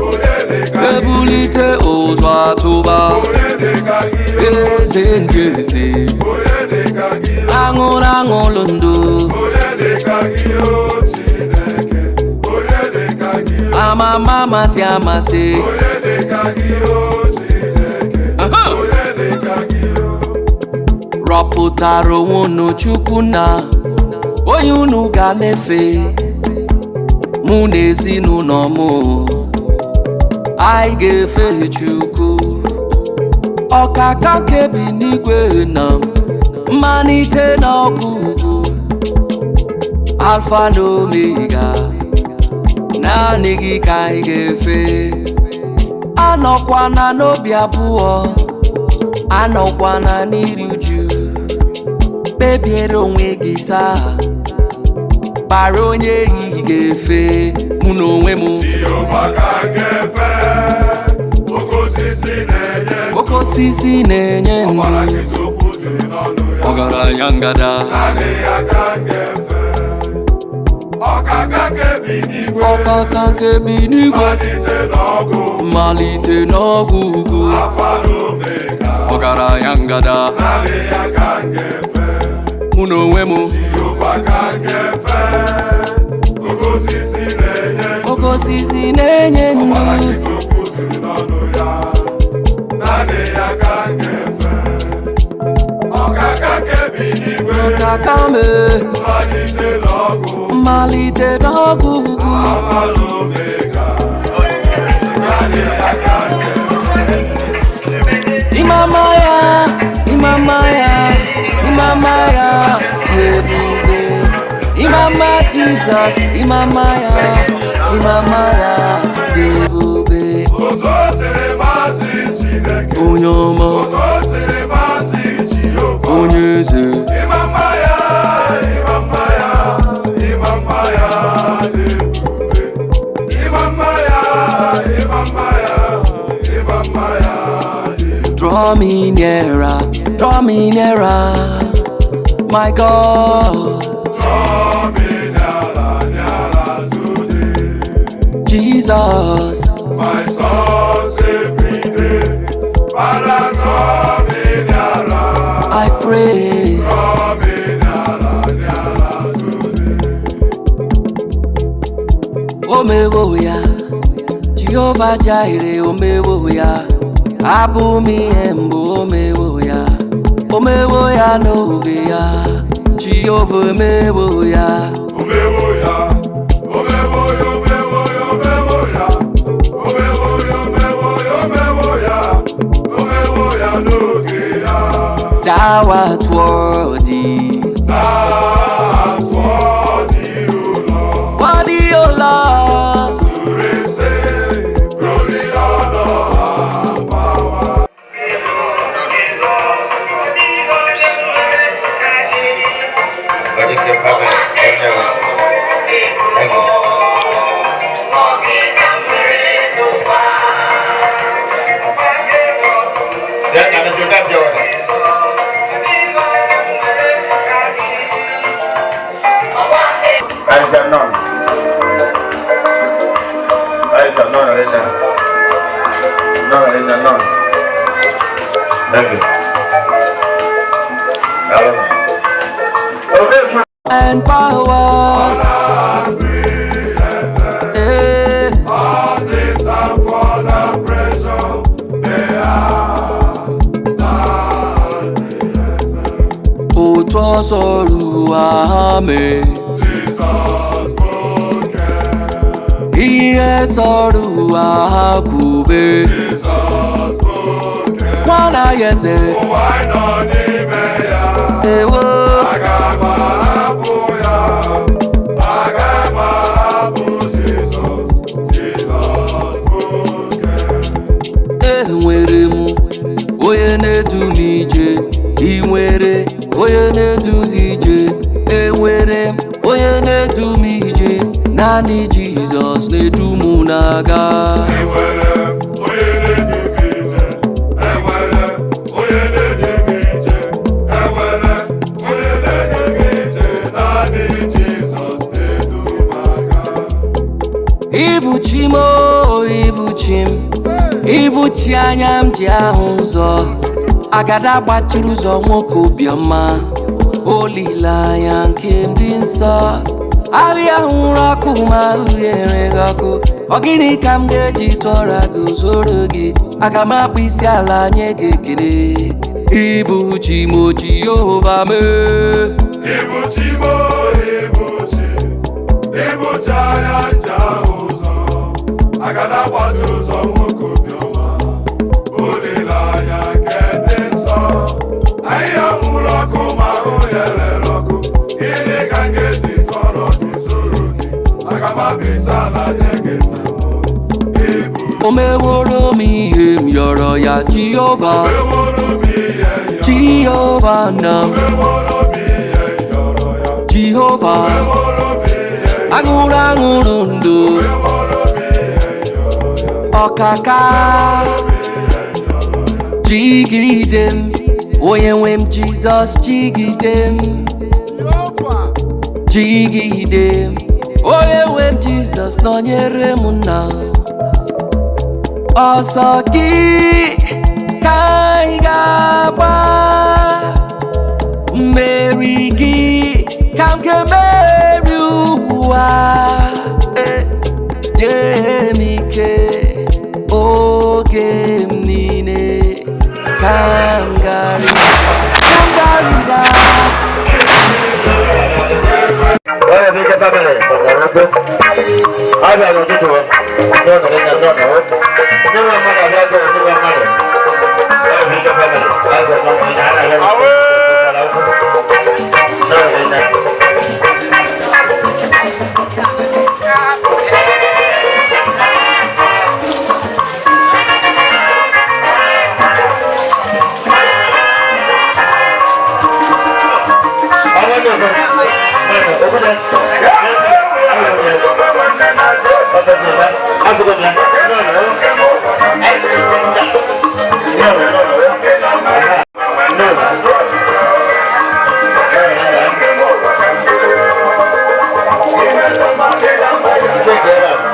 onye dị ka gị, Ebulite ụzọ atụba. Onye dị ka gị, Eze ndị eze. Onye dị ka gị, Aṅụlụ aṅụlụ ndụ. Onye dị ka gị, o Chineke, onye dị ka gị, Amama amasị amasị. Onye dị ka gị, o Chineke, Aha. onye dị ka gị, o. Rọpụtara onwe unu Chukwu na onye unu ga na-efe, mụ na ezinụlọ m anyị ga-efe Chukwu. Ọkaka kebi n'igwe na mmalite na ọgwụgwụ, Alfa na Omega, naanị gị ka anyị ga-efe. Anọkwana n'obi abụọ, anọkwana n'iri uju, kpebiere onwe gị taa, kpara onye ehihie ga-efe. Mụ na onwe m, Jehova ka m ga-efe, oke osisi na-enye oke osisi na-enye ndụ. Ọbara nkịta okwu juru n'ọnụ ya. Ọgaranya ngada. Naanị ya ka m ga-efe, ọkaka nke bi n'igwe. Ọkaka nke bi n'igwe. Malite n'ọgụ. Mmalite n'ọgwụ ugwu. Alfa na Omega. Ọgaranya ngada. Naanị ya ka m ga-efe. Mụ na onwe m, Jehova ka m ga-efe, oke osisi na-enye ndụ. Oke osisi na-enye ndụ. Ọbara nkịta okwu juru n'ọnụ ya. Naanị ya ka m ga-efe, ọkaka nke bi n'igwe. Ọkaka me. Mmalite n'ọgụ. Mmalite n'ọgwụ ugwu. Alfa na Omega. Naanị ya ka m ga-efe. Imama ya, imama ya, imama ya dị ebube. Imama Jizọs, imama ya, imama ya dị ebube. Otu o siri masị Chineke, Onye ọma, otu o siri masị Jehova. Onye eze. Ịma mma ya, ịma mma ya, ịma mma ya dị ebube. Ịma mma ya, ịma mma ya, ịma mma ya dị ebube. Draw me nearer, draw me nearer, my God. Draw me nearer, nearer to thee. Jesus. My source every day. Father, draw me nearer. I pray. Draw me nearer, nearer to thee. Omewo ya, Jehova Jireh, omewo ya, abụ m ihe mbụ, omewo ya, omewo ya n'oge ya, Jehova omewo ya. Omewo ya, omewo ya, omewo ya, omewo ya, omewo ya, omewo ya, omewo ya, omewo ya n'oge ya. Thou art worthy. Worthy, O Lord. And power. Eh. Otu ọsọ ruo ame. Ihe sọrọ ụwa ha kwube. Nwana ya eze. Ewo. Enwere m onye na-edu m ije. Ị nwere onye na-edu gị ije. Enwere m onye na-edu m ije. Naanị Jizọs na-edu m na-aga. Ibuchi m o, ibuchi m, ibuchi anya m ji ahụ ụzọ. Agada gbachiri ụzọ, nwoke obiọma, olileanya nke m dị nsọ. Ahịa hụrụ ọkụ ma ahụghere gị ọkụ. Ọ gịnị ka m ga-eji tụọra gị zoro gị? Aga m akpụ isi ala nye gị ekele. Ibuchi m o, Jehova mee. Ibuchi m o, ibuchi, ibuchi anya nje ahụ ụzọ, agada gbachiri ụzọ, nwoke obiọma, olileanya nke ndị nsọ. Ahịhịa nwụrụ ọkụ ma ahụ ya rere ọkụ, gịnị ka m ga-eji tọrọ gị zoro gị? Aga m akpụ isi ala nye gị ntị. O meworo m ihe m yọrọ ya. Jehova, Jehova na m, Jehova aṅụrụ aṅụrụ ndụ ọkaka. Jigide m, onye nwe m, Jizọs, jigide m, jigide m, onye nwe m, Jizọs, nọnyere m nna. Ọsọ gị ka anyị ga-agba, mmeri gị ka m ga-emeri ụwa. Eh, nye m ike oge m niile ka m garịda, ka m garịda. Yeah.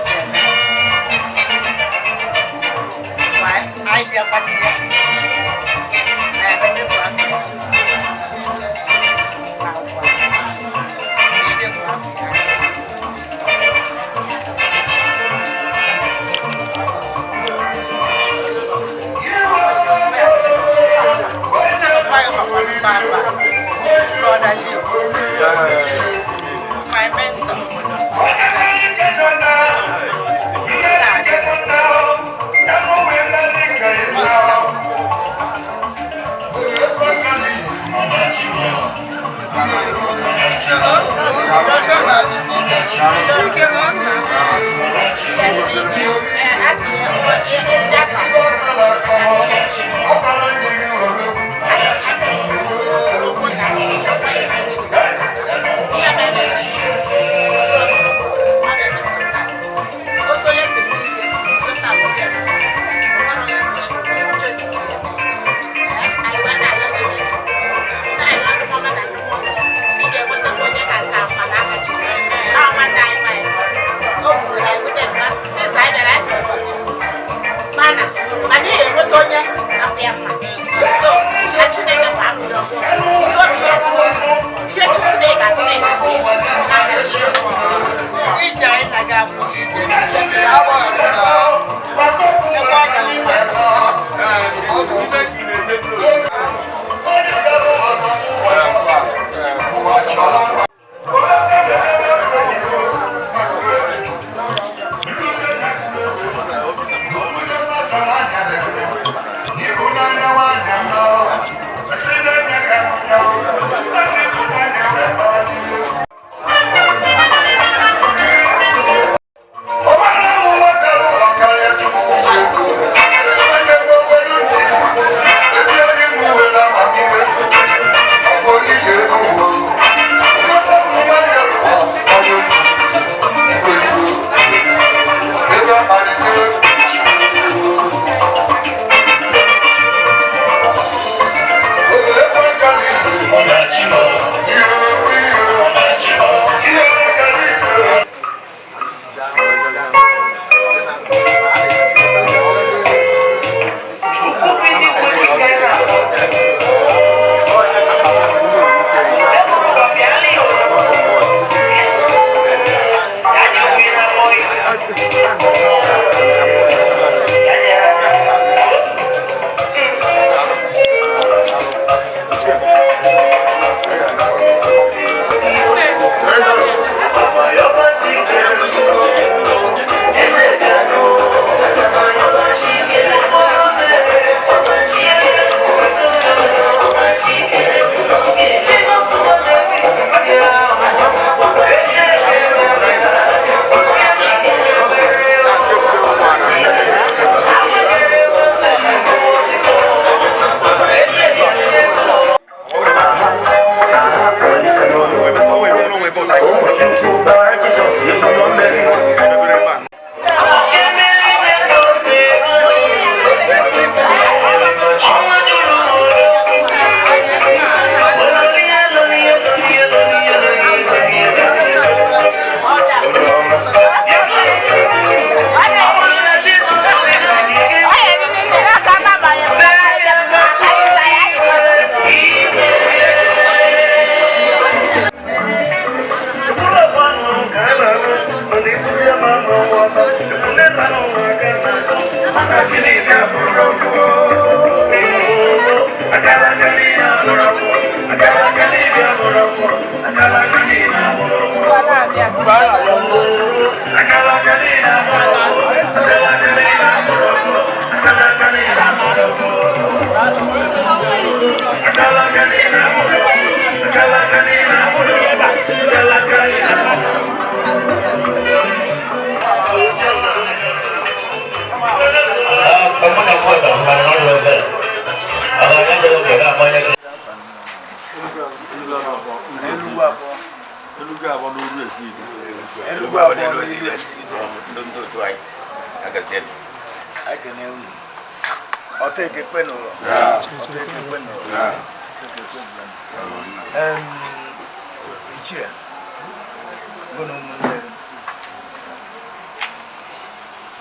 si eme. Ma anyị bịakwasịa na ebe dịbụ afọ ya na ụwa idebụ afọ ya. Brother Leo, my mentor.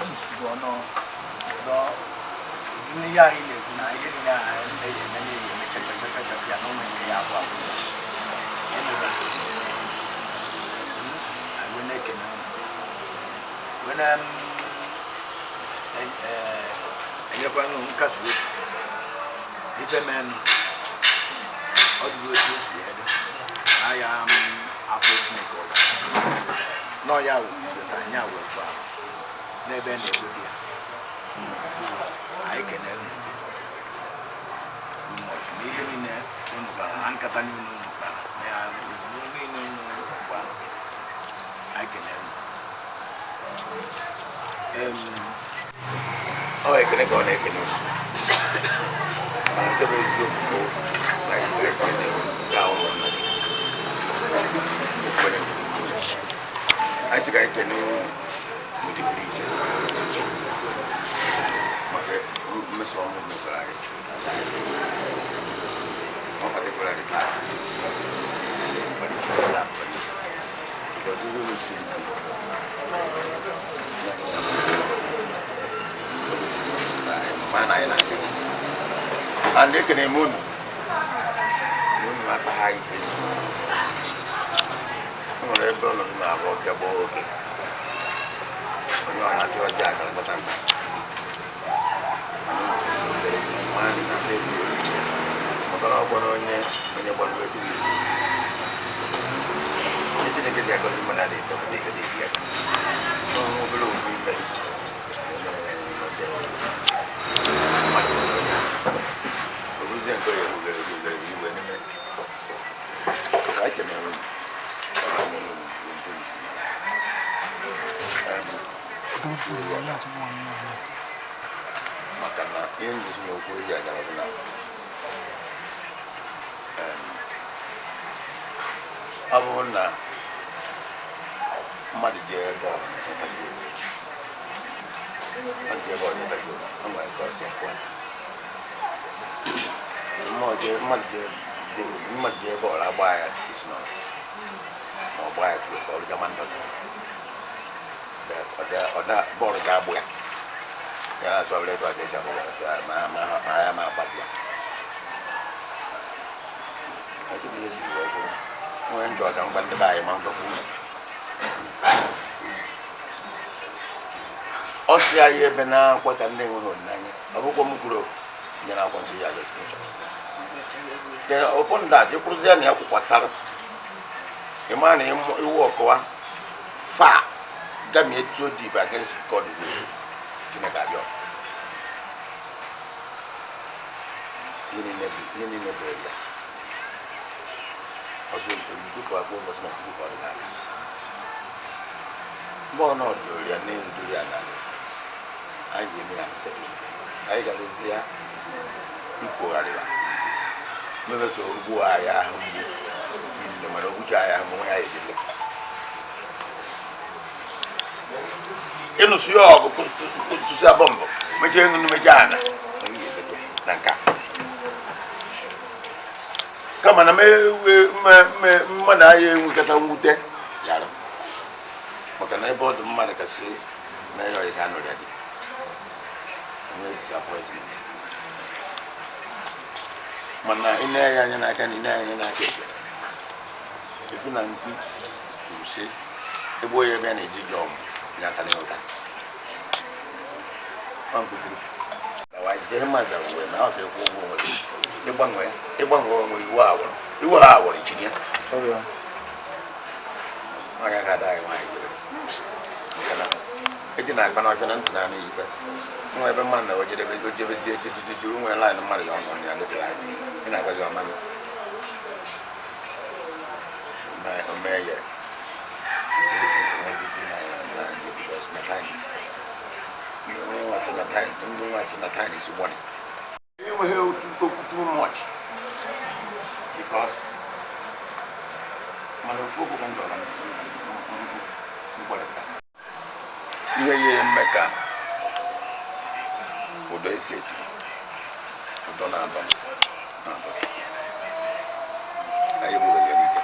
Isi bụ ọnụ ụdọ ihe anyị na-ekwu na ihe niile anyị na-eme na-eme chachachachacha ya na ụmụ ya abụọ emebe anyị wee na-ekene unu wee na-enyekwa unu nkasi obi ife menụ ọ dịghị otu o si wee dị na ya apụ Chineke ọzọ nọ ya wetara ya wekwa n'ebe a na-edobe ya. So anyị kene unu much n'ihe niile unu kpara na nkata niile unu kpara na ya ozugbo niile unu gbara. Anyị kene unu. Ọ ekele ka ọ na-ekele unu. Mana nke bụ eziokwu bụ na esi ekele ga ụmụnna gị okwere anyị sị ka anyị kene unu n'ụdị pụrụ iche maka mmeso ọma mesoro anyị. Ọ particularly taa, because ihe unu siri mana anyị na-achị and ekene m unu na unu akpagha anyị ezu. O nwere ebe ụlọ m na-abụ ọbịa gbaa oge onye ọ na-adị ọjọọ akara gbata mkpa maka na ọ gwara onye onye gbara etu onye Chineke ji agọzi mmadụ adịghị eto dị ike dị isi aka n'ọnwa obere okwu ime mmadụ nwere onye oruzie nke ya erugere erugere iwe n'ime ka anyị kenere unu. Ọ bụ unu isi maka na ihe nduzi n'okwu ehi agara bụ na ọ bụrụ na mmadụ jee ebe ọ mmadụ jee ebe ọ nyeta gị, o nwere ka ọ si akwa mmadụ jee ebe ọ agba ya sisi nọ ma ọ gbaa ya tupu ka ọ rụga ndọzi bọọlụ ga-agbụ ya ya na-asụ ọbụla etu a ka esi agbụ ya ma ya ma agbatị ya. Ọtụtụ ihe siri wee kwuru nwee njọ ọga ngwa ndị be anyị ma ngwakwu unu ọ sị anyị ebe na-akwa ka ndị enweghị olileanya. Ọ bụkwa m kwuru nye na akwụkwọ nsọ ya gosi chọrọ ụfọdụ ndị achị kwụrụzi ya na ya kwụkwasara ịma na iwu ọkọwa fa gamie too deep against God will. Chineke abịa ihe niile bụ ya ọzọ tupu akpọ ụbọchị na tupu ọ dị n'aka mgbe ọ nọ doro ya n'elu doro ya n'ala anyị ga-eme ya sị anyị ga-alezi ya ikwogharịwa mebe ka o gbuo anyị ahụ mgbu niile mana o gbucha anyị ahụ nwe ya ejele ịnụsụ ya ọgụ tụsịa bọmbụ mechaa enu mechaa ana na nka kama na mmadụ anyị enwekọta mwute yara maka na ebe ọ dị mmadụ kasị mee ya ọyị ka anụrụ ya dị nwee disappointment mana ị na-enye anya n'aka na ị na-enye anya n'aka ekpe efu na mkpi kwuru sị egbuo ya ebe a na-eji ji ọmụ ya aka n'ịghọta ihe mmadụ bịara wee ma ọ ga-ekwu ụgwọ onwe gị ịgbanwe onwe iwu awụrụ iwu ha awụrụ chinye anya ga-ada anyị nwaanyị jere maka na eji na-akpa n'ọfịa na ntị na-anụ ife nwa ebe mmadụ na ojedebe ojebezie ejejeje juru nwe laịn mmadụ ya ọnụ ya ndebere anyị ị na-agwazi ọma omee ya na time is money. Enweghị okwu too much because mana ofu okwu ka m dọrọ mkpọrịta ihe ya eme ka ụdọ esi eti ụdọ na-adọ na-adọ anyị bụrụ ya n'ike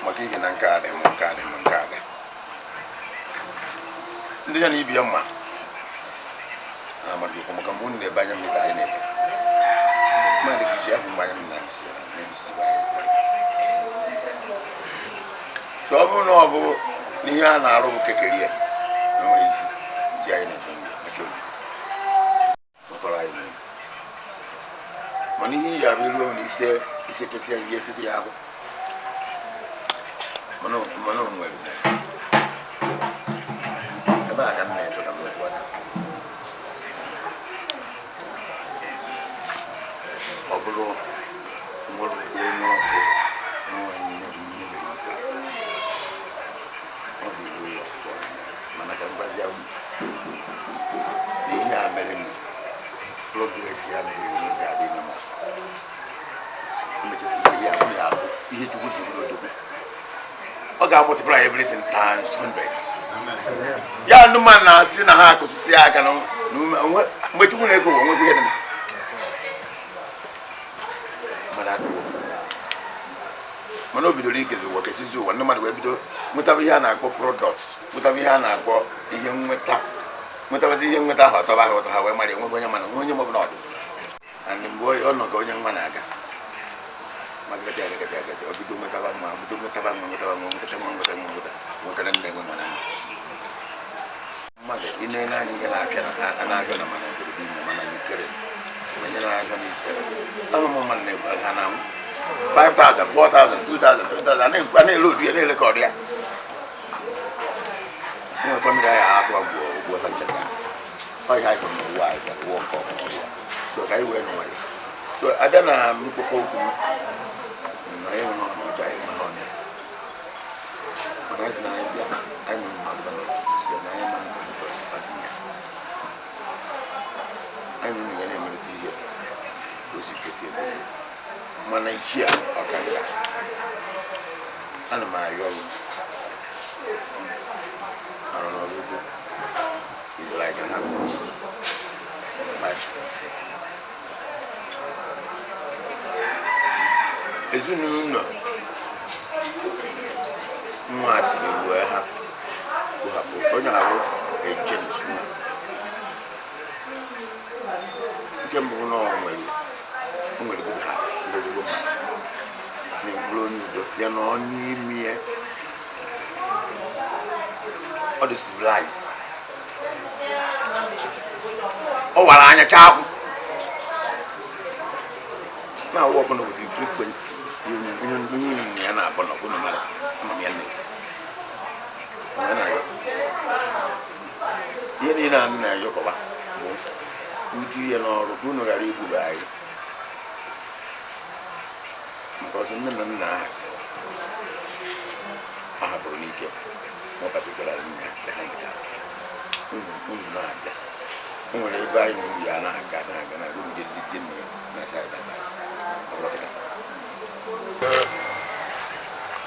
maka ihe na nke a dị m nke a dị m nke a dị Ndị ya na ibi ya mma na amadụ okwu maka mgbe unu na-ebe anya mmiri ka anyị na-ebe mmadụ ka iji ahụ mgbe anya mmiri na-ahụsi ya na-ehụsi anyị. So ọ bụrụ na ọ bụ na ihe a na-arụ bụ kekere ya na enweghị isi ji anyị na-ebe mgbe maka obi mkpọrọ anyị n'obi, mana ihe ya bụ iruo na ise ise chesịa ihe site ya ahụ, mana o nwere ebe a ka m na-eche ka m metụ aka. Ọ bụrụ nwere onye ọkụ n'onwe nne bụ ihe mere ife a. Ọ bụ iwu ya ka ọ mere. Mana ka m gwazie unu na ihe a mere m progress ya ga-enwe ga-adị enormous. Emechasị ihe ya ya afụ ihe Chukwu ji bụrụ odogwu, ọ ga-amultiply everything times 100. Ya ndị mmadụ na-asị na ha akụsịsị aka na mgbe Chukwu na-eko ụwa nwekwa ihe dị na mmadụ adịwo, mana o bidoro ikezi ụwa, kesizi ụwa, ndị mmadụ wee bido nwetaba ihe a na-akpọ product, nwetaba ihe a na-akpọ ihe nweta, nwetabazi ihe nweta ahụ, ọtọba ha ụtọ, ha wee mara enweghị onye mana nwe onye maọbụ na ọdụ. And mgbe ọ nọ ka onye nwa na-aga magagati agagati agati, ọ bido nwetaba nwa, bido nwetaba nwa, nwetaba nwa, nweta nwa, nweta nwa, nweta nwekara nne nwe mana nwa mmadụ. Ị na-ele anya ihe na-abịa na na-abịa na mana obodo niile, mana Ukraine, ma ihe na-abịa na Israel, ahụ m mmadụ na-egbu ha na 5000, 4000, 2000, 3000, a na-ele odu ya na-ele ka ọ dị ya nwere family anyị atụ agwụ ogbu ebe ncheta ọ ihe anyị hụrụ n'ụwa anyị bịara ụwa nke ọma ụwa. So ka anyị wee nụ nwayọ. So abịa na mkpokọ okwu m na anyị nwere ọnụ ọjọọ, anyị nwere ọnụ ya, mana anyị sị na anyị bịa, anyị nwere mmadụ bara si na anyị ma asị ya anyị nwere ya na-emerịta ihe osi kwesị ekwesị. Mana ichi a ọkanga ana m arịọ ọrụ arụ n'ọrụ ugbo is like an apple 5 6 ezinụlọ nwa siri wee hapụ hapụ onye ahụ ejenis nwa. Nke mbụ na o nwere good heart, ndị ezigbo mmadụ na-eburu onye udo ya nọ n'ime ya. Ọ dị civilized, ọ wara anya chakwụ na-awụ ọbụla with the frequency onye onye ya na-abụ na ọbụna mara ama m ya na-ekwu ya na-ayọ ihe niile a na-ayọkọba bụ ụdị ya n'ọrụ ka unu ghara igbube anyị, maka ọsọ nne na nna ahụ a hapụrụ n'ike, ma particularly nne ha handicap. Unu na-abịa, o nwere ebe anyị na ya na-aga na-aga na-aga, unu je nne ya na-asa anyị bye bye. Ọ bụrụ kịta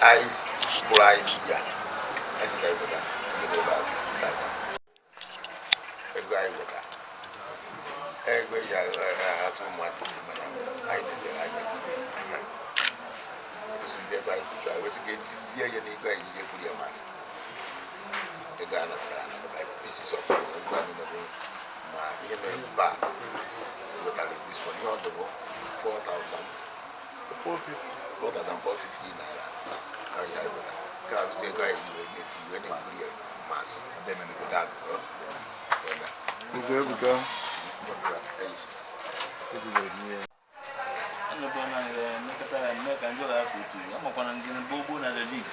anyị kpụrụ anyị n'ije a, anyị sị ka anyị weta ego ebe a 50,000, ego anyị weta, ego eji asụ ụmụaka isi, mana anyị debere anya kwụsịzi ebe anyị si chọọ anyị wesị ka etizie ya n'ego anyị ji ekwuri ya masị ego a natara anakọta pieces of money, ego a niile bụ ma ihe nọ ebe a wetara this money. Ihe ọ dị bụ 4,000 4,450 naira ka anyị wetara ka arụzi ego anyị ji wee na-eti wee na-ekwuri ya masị ebe. Ebuka. Ebuka. Anọkwa na mmekọta ya mme ka njọ ga-afọ otu amakwana nke na gbogbo na relief.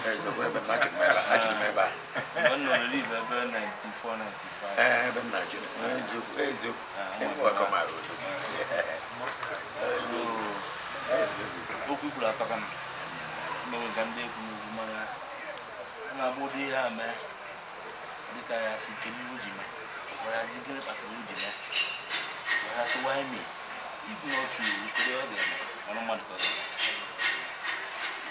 Ebe m achịrị m ebe a. Mgbe m nọ relief ebe 94 95. Ee, ebe m na-achịrị, eziokwu, eziokwu, ebe ọkọ mara otu. Okwu ikwuru atọka m mgbe ka ndị ekwu n'ugwu, mana ọ na-abụ ụdị ihe a mee dịka ya si kedu ihe o ji mee, ụfọdụ ajụ gịnị kpatara o ji mee, ụfọdụ asị why me, if not you, kedu ọ ga-eme ọrụ mmadụ ka ọ ga-eme.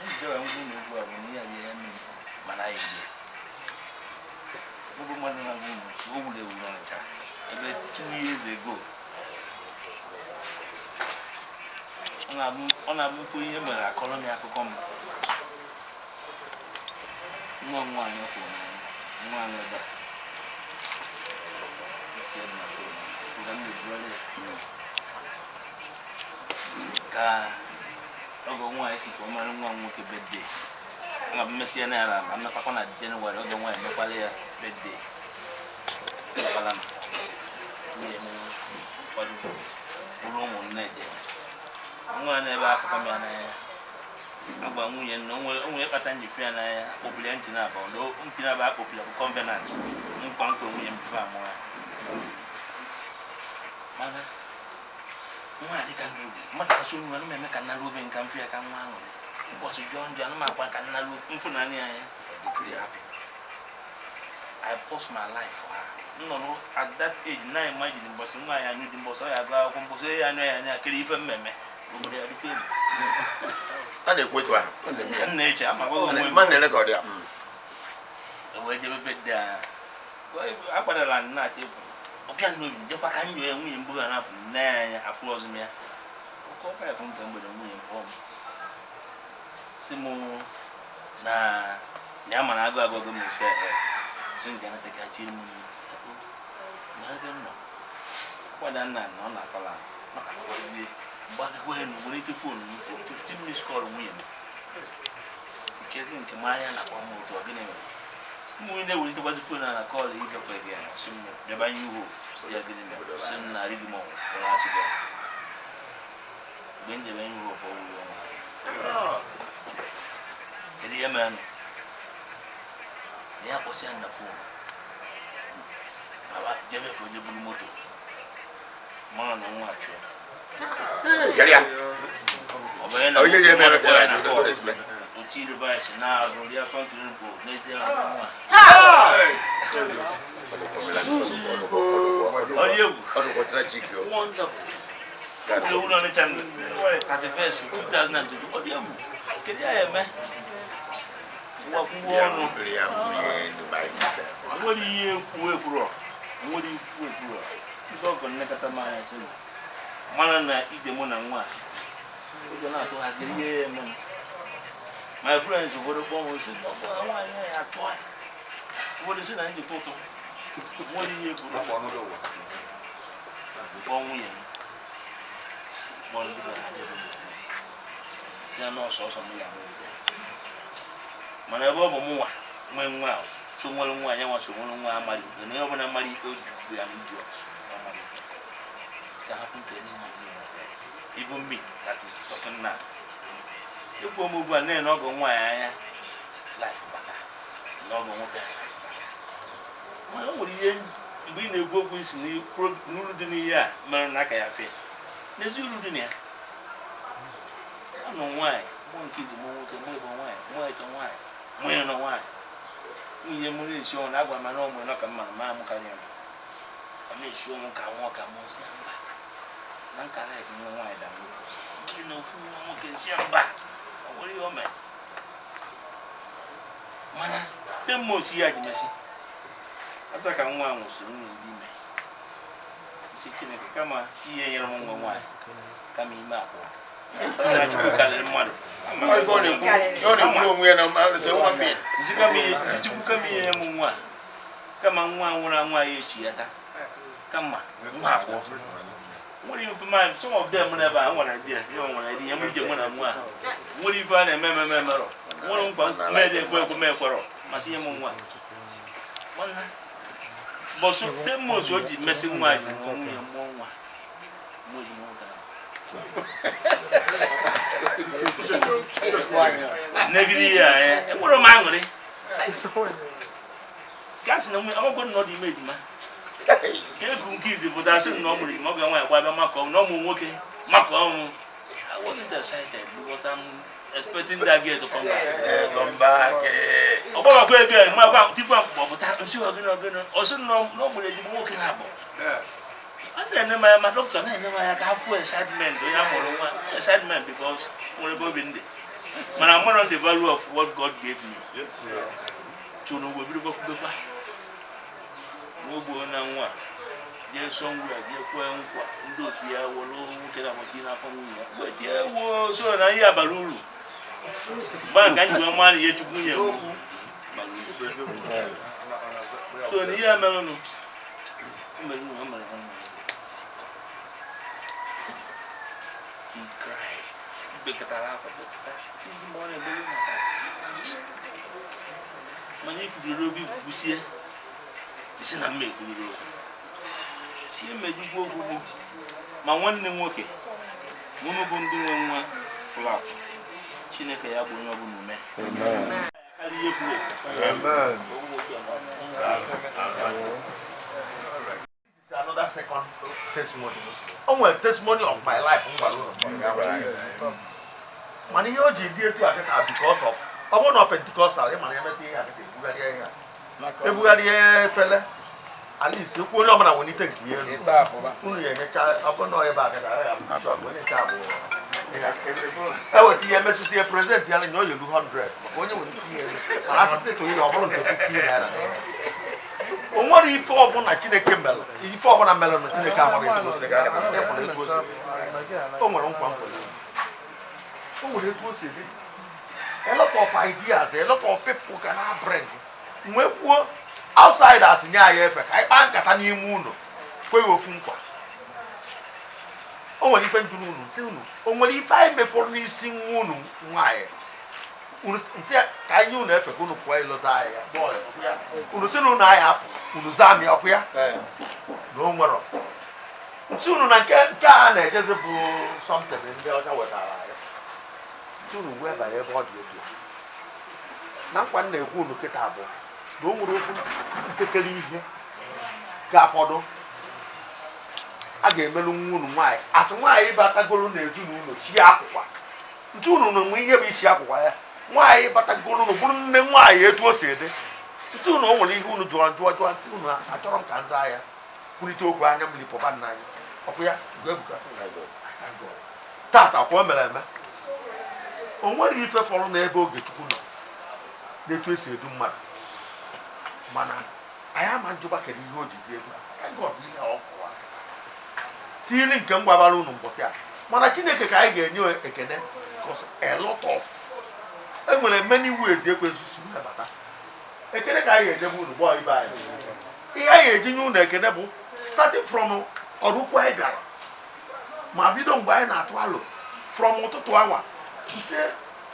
Njọ ya ngwu na okwu a bụ na ihe a bụ ihe mere, mana anyị eji ọ bụ mmadụ na-agwa unu o wuru ewu n'Ọnịcha ebe 2 years ago. Ọ na-abụ mfu ihe mere akọrọ m ya akụkọ m nwa m nwaanyị ọ fụrụ n'anya nwa anọ ebe a. nke dị na phone ka m na-ebugharị ya ka ọgọ nwaanyị si ka ọ mara nwa m nwoke birthday. Aga m mmesi ya n'ala ma m natakwa na Jenụwarị ọgọ nwaanyị mekwala ya birthday. Akwala m nwunye m kwado bụrụ ụmụ m na-eje nwa n'ebe afọ m ya n'anya agwa nwunye na onwe kpata njife ya n'anya akpọpụrụ ya ntị na-aba ntị na-aba akpọpụrụ ya bụ covenant nkwa nkwa nwunye m bife amụọ ya mana nwa adịka n'obi mmadụ asị onwe anụ eme ka nnara obe nka mfe ya ka nwa aṅụrị ụbọchị jụọ ndị anụ m akwa ka nnara mfụnanya ya happy. I pause my life for her. Nọ at that age na imagine mbọsị nwa ya anyụ dị mbọsị ọ ya agụ akwụkwọ mbọsị ya anyụ ya anya kere ife mmemme obodo ya dịkwa elu. A na-ekwu etu ahụ. M na-eche ama gwa onwe m. Ma na-erekọdụ ya. Wee jebe bedde a. Akwadala m na-achọ ịpụ. Ọbịa n'obi njekwa ka nyoo ya nwunye mbụ ha na-apụ nne ya anya afụ ọzọ m ya. Ọkọ 5 nke mgbede nwunye m kpọọ m. Sị m na ya ma na agụ agụgụ m esi sị m ga-anata ka tiri m nri. Na ebe m nọ. Akwada nna na ọ na-akọla maka akwazie mgbagakwa enu welite foonu m 15 minutes call nwunye m. Nkezi nke m anya nakwa m otu ọ gịnị mere? Nwunye na-ewelitekwazi foonu a na kọọlụ ịbịakwa gị ya sị m bịaba nye ihu sị ya gịnị mere sị m na arịghị m ọnwụ kwụrụ asị gị mgbe m jebe nye ihu ọ wuru ọnwa kedu ihe mere na ya kpọsịa na foonu baba jebe ka o je buru moto mara na nwa achụọ otu device na-azụ rie afọ nkiri mkpo n'ezie na nwa onye egwu ewu nọ n'ịcha 31st 2022 ọ dị egwu kedu ya eme ụwa ọnụ nwere ihe ekwu ekwuru nwere ikwu ekwuru ndị ọgọ nnekọta m anya sị mara na ije mụ na nwa ụjọ na-atụ ha kedu ihe ya eme m. My friends ụfọdụ kpọọ m sị nwaanyị ya atụ ya ụfọdụ sị na njikọ ụtọ nwere ihe ekwuru kpọọ nwunye m kpọọ ndị be ha jebe si ya n'ọsọ ọsọ m ya mana ebe ọ bụ mụnwa nwee nwa ahụ so nwere nwa anya nwa so nwere nwa amara ikpe na onye ọbụla mara ikpe bụ ya idiot. It can happen to anyone, even me that is talking now. Ekwu m ugbu a na ọgọ nwaanyị anya life bata na ọgọ nwoke life bata mana o nwere ihe mgbe ị na-ekwu okwu isi n'uru dị n'ihe a mere na aka ya fee n'ezi uru dị na ya anụ nwaanyị mụọ nke izi mụọ nwoke mụọ ịbụ nwaanyị mụọ ịtọ nwaanyị mụọ ịnọ nwaanyị nwunye mụrụ esi ọnwụ na agwa mana ọmụ ịnọ ka mma ma amụ karịa m ọ na-esi ọnwụ ka nwa ka mụọ si mba na nka laik nwa nwaanyị da nwoke nke na ofu nwa nwoke si mba ọ nwere ihe o mere mana te mmụọ si ya ji mesi ata ka nwa nwụsịrị nwunye ndị ime ntị Chineke kama ihe nyere m nwa nwaanyị kama ime abụọ na Chukwu karịrị mmadụ. Chukwu kama ihe m nwa kama nwa nwụrụ anwụ anyị echi ya taa kama nwa abụọ nwere ife ma some of them n'ebe a nwere idea ya nwere idea m ije mụ na nwa nwere ife a na-eme ememe emerọ nwere nkwa mede ekwe ekwe m ekwerọ masị ihe m nwa nwanna bọsụ temos o ji mesị nwa ji nwa nwunye mụọ nwa mụọ ji nwoke negiri ya enwere m aṅụrị gasị na ọgwụ nọ dị ime ejima egwu nke izi bụ dasị na ọ mụrụ ejima ọ ga nwaanyị gbabịa maka na ọmụ nwoke maka ọnwụ. I wasn't excited because I'm expecting that girl to come back. Come back. Ọgbọgbọ ego ẹ mụ agwa tikwa mkpọpụta nsị ọgịnị ọgịnị ọsị na ọ mụrụ ejima nwoke na-abụ ọ na-ene m anya ma dọkịta na-ene m anya ka afụ excitement onye amụrụ nwa excitement because nwere ebe obi ndị mana amara the value of what God gave me. Tụrụ mgbe bido gbakwubekwa nwogbuo na nwa jee sọ ngwa jee kwee nkwa ndị otu ya were nwoke na amụta n'afọ nwunye ya wetie wuo so na ihe abara uru mgbe a ka m ji wee mara ihe Chukwu nye m so na ihe merenụ O mere unu, o mere nwanne ya. He cried. Bekatara akwa bekata. Sisi mgbe ọ na-emeghe maka mana ikwuriri obi kwusie isi na mma ekwuriri okwu. Ihe mmejikwa okwu bụ ma nwanne m nwoke unu bụ ndị nwe nwa pụrụ apụ. Chineke ya bụ onye ọbụla ume. Karịa ihe furu efu. This is another second testimony. O nwere testimony of my life m gwara unu mgbe. Mana ihe o ji dị etu a kịta because of ọ bụrụ na ọ Pentecostal, ị mana emeta ihe a kịta ebugharịa ihe a. Ebugharịa efele. At least okwu onye ọbụla welite nke ya elu. Unu ya enyecha ọ bụrụ na ọ ebe a kịta ya bụ bishọp, onye nke a bụ ihe a. Eweta ihe mesịsị ihe prezidenti ya na o yelu 100 maka onye welite ihe elu. Mana asịsị tụ ihe ọ bụrụ nke 15 naira. O nwere ife ọbụla Chineke mere, ife ọbụla mere na Chineke amara etu o si efere etu o si. O nwere nkwa nkwado. O nwere etu o si dị. A lot of ideas, a lot of people can bring. Mgbe kwuo outsiders nye anyị efe ka anyị kpaa nkata n'ime ụlọ kweghị ofu nkwa. O nwere ife njụrụ unu si unu o nwere ife anyị mefọrọ n'isi nwa unu nwaanyị. Unu nsị ka anyị nye unu efe ka unu pụọ ịlọta anyị ya. Bọọlụ, ọkụ ya. Unu si na unu anyị apụ unu zaa m ya ọkụ ya na o nwere nsị unu na nke nke a na-ejezi bụ something ndị ọcha wetara anyị. Nsị unu wee banye ebe ọ dị etu a. Na nkwa m na-ekwu unu kịta bụ na o nwere ofu mpekere ihe ga-afọdụ a ga-emelụ nwa unu nwaanyị asị nwaanyị batagoro n'ezinụlọ chi akwụkwa ntụ unu na nwe ihe bụ isi akwụkwa ya nwaanyị batagoro unu bụrụ nne nwaanyị etu o si ede ntụ unu o nwere ihe unu jụọ jụọ jụọ ntụ unu achọrọ m ka nza ya kwurịta okwu anya mmiri pụba nna anyị ọkụ ya Ugo Ebuka. Tata kwa o mere eme o nwere ife fọrọ n'ebe Ogechukwu nọ n'etu esi edu mmadụ mana anyị ama njụba kedu ihe o ji dị elu. Thank God ihe ọ kọwa tili nke m gwabara unu mbọsị a mana Chineke ka anyị ga-enye ekene because a lot of enwere many ways ekwensu si wee bata. Ekene ka anyị ga-ejebe unu gbọọ ibe anyị ihe anyị ga-eji nye unu ekene bụ starting from ọrụ ukwu anyị bịara ma bido mgbe anyị na-atụ alo from ụtụtụ anwa nte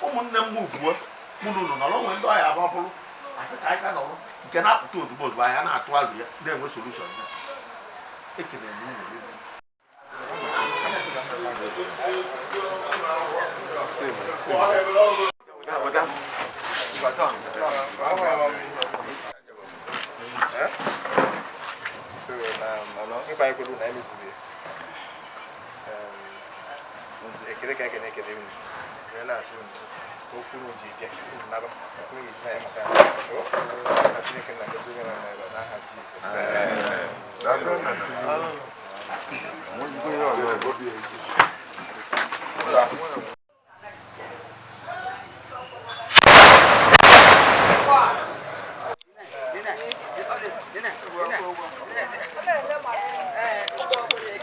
ụmụnne m muvuo mụ na unu nọrọ onwe ndị ọya abụọ bụrụ asị ka anyị ka nọrọ nke na-apụta ozugbo ozugbo anyị na-atụ alo ya na-enwe solution ya. Ekene m unu niile. So na mana nkwa anyị kwuru na anyị mezuru ya. Ekele ka anyị na-ekele unu wee na-asị unu okwu unu ji bịa unu naba unu ga-eji na ya maka o na Chineke na gozi onye nọ n'ebe n'aha Jizọs.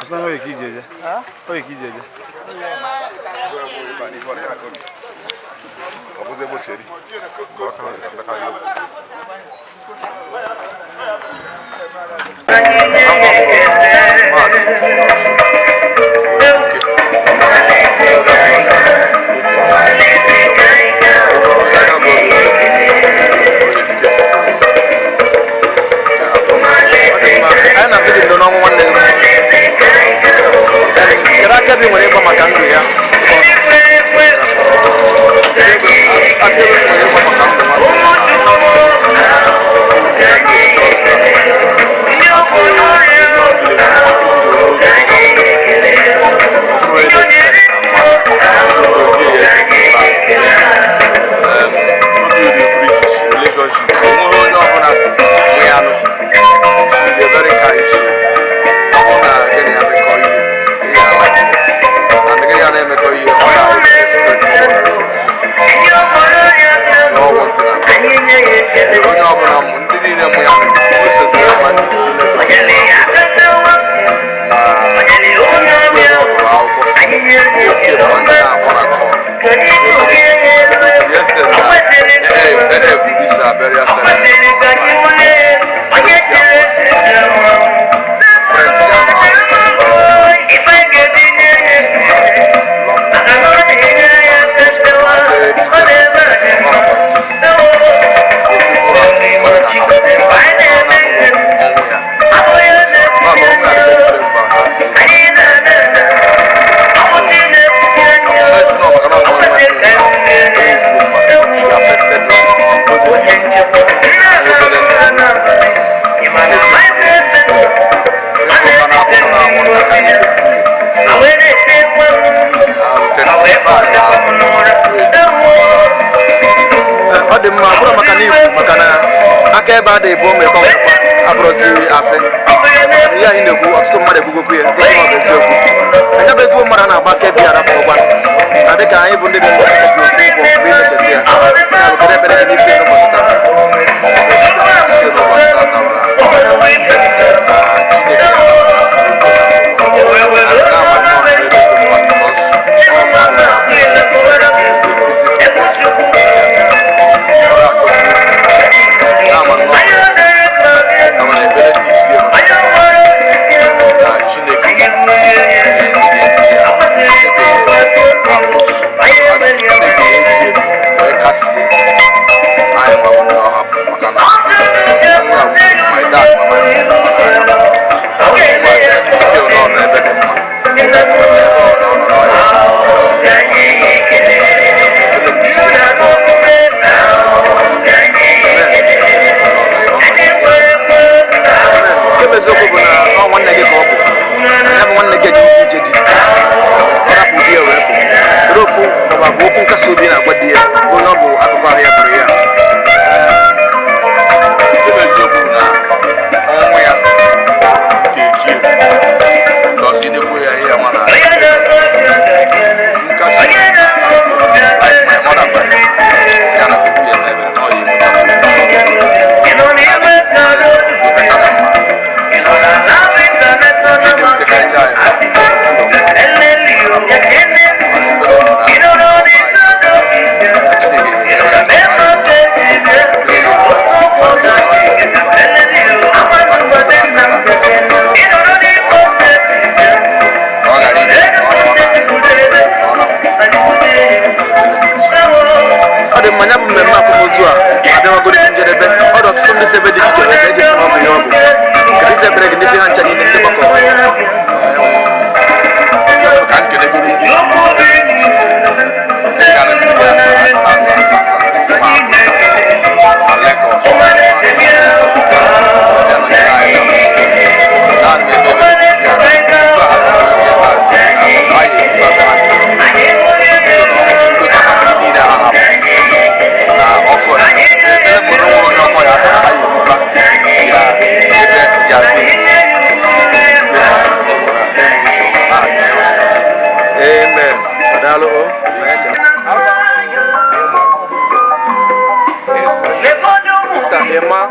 Asana oye ka iji eje? Oye ka iji eje? Ọ bụzi ebe o si eri ka ọ kara ndakara ya. Anyị na-asị gị ndo n'ọnwụ nwanne gị. Kedu aka ebe ị nwere ịgba maka ndụ ya? Aka ebe ị nwere ịgba maka ndụ Relationship. Onweghị onye ọbụla nwe ya nụ. She's a very kind soul. Ọ bụrụ na gị na ya mekọ ihe, ị ga-ala ya. Na gị na ya na-emekọ ihe, ọ na-adị straightforward. Ebe adịghị bụ mmekọ abụrụzi asị. Ihe anyị na-ekwu, ọtụtụ mmadụ ekwugokwu ya, gosi na ọ bụ eziokwu. Anya bụ ezigbo mmadụ a na-agba aka ebe ya arapụrụkwa na dịka anyị bụ ndị dị ndụ ji ofu ụkwụ mgbe ị na-echeta ya. Ya bụ, kedu ekpere gị n'isi n'ụbọchị taa? Nke bụ eziokwu bụ na ọ nwanne gị ka ọ bụ ya bụ nwanne gị eji ije di ọ rapụ di ya wee pụ. Kedu ofu maọbụ abụ okwu nkasi obi na-agwa di ya bụ na ọ bụ akụkọ ahụ ya bụrụ ya? Nke bụ eziokwu bụ na ọnwụ ya dị egwu because ị na-ekwu ya ihe ma na nkasi like my mother gwara ya sị ya na Chukwu ya emebere na ọ ya ebuta. Ọ dị mma. Ya bụ mmemme akwamozu a abịawagoro isi njedebe. Ọ dị ọtụtụ ndị si ebe dị iche iche wee bịa iji ọ bụ ya ọ bụ. Kedu isi ebere gị n'isi ha ncha niile ndị gbakọrọ? Ka nkelebere ndị ndị gara ndị asaa asaa asaa ndị si ma na Lagos Amen. Daalụ o. Mr. Emma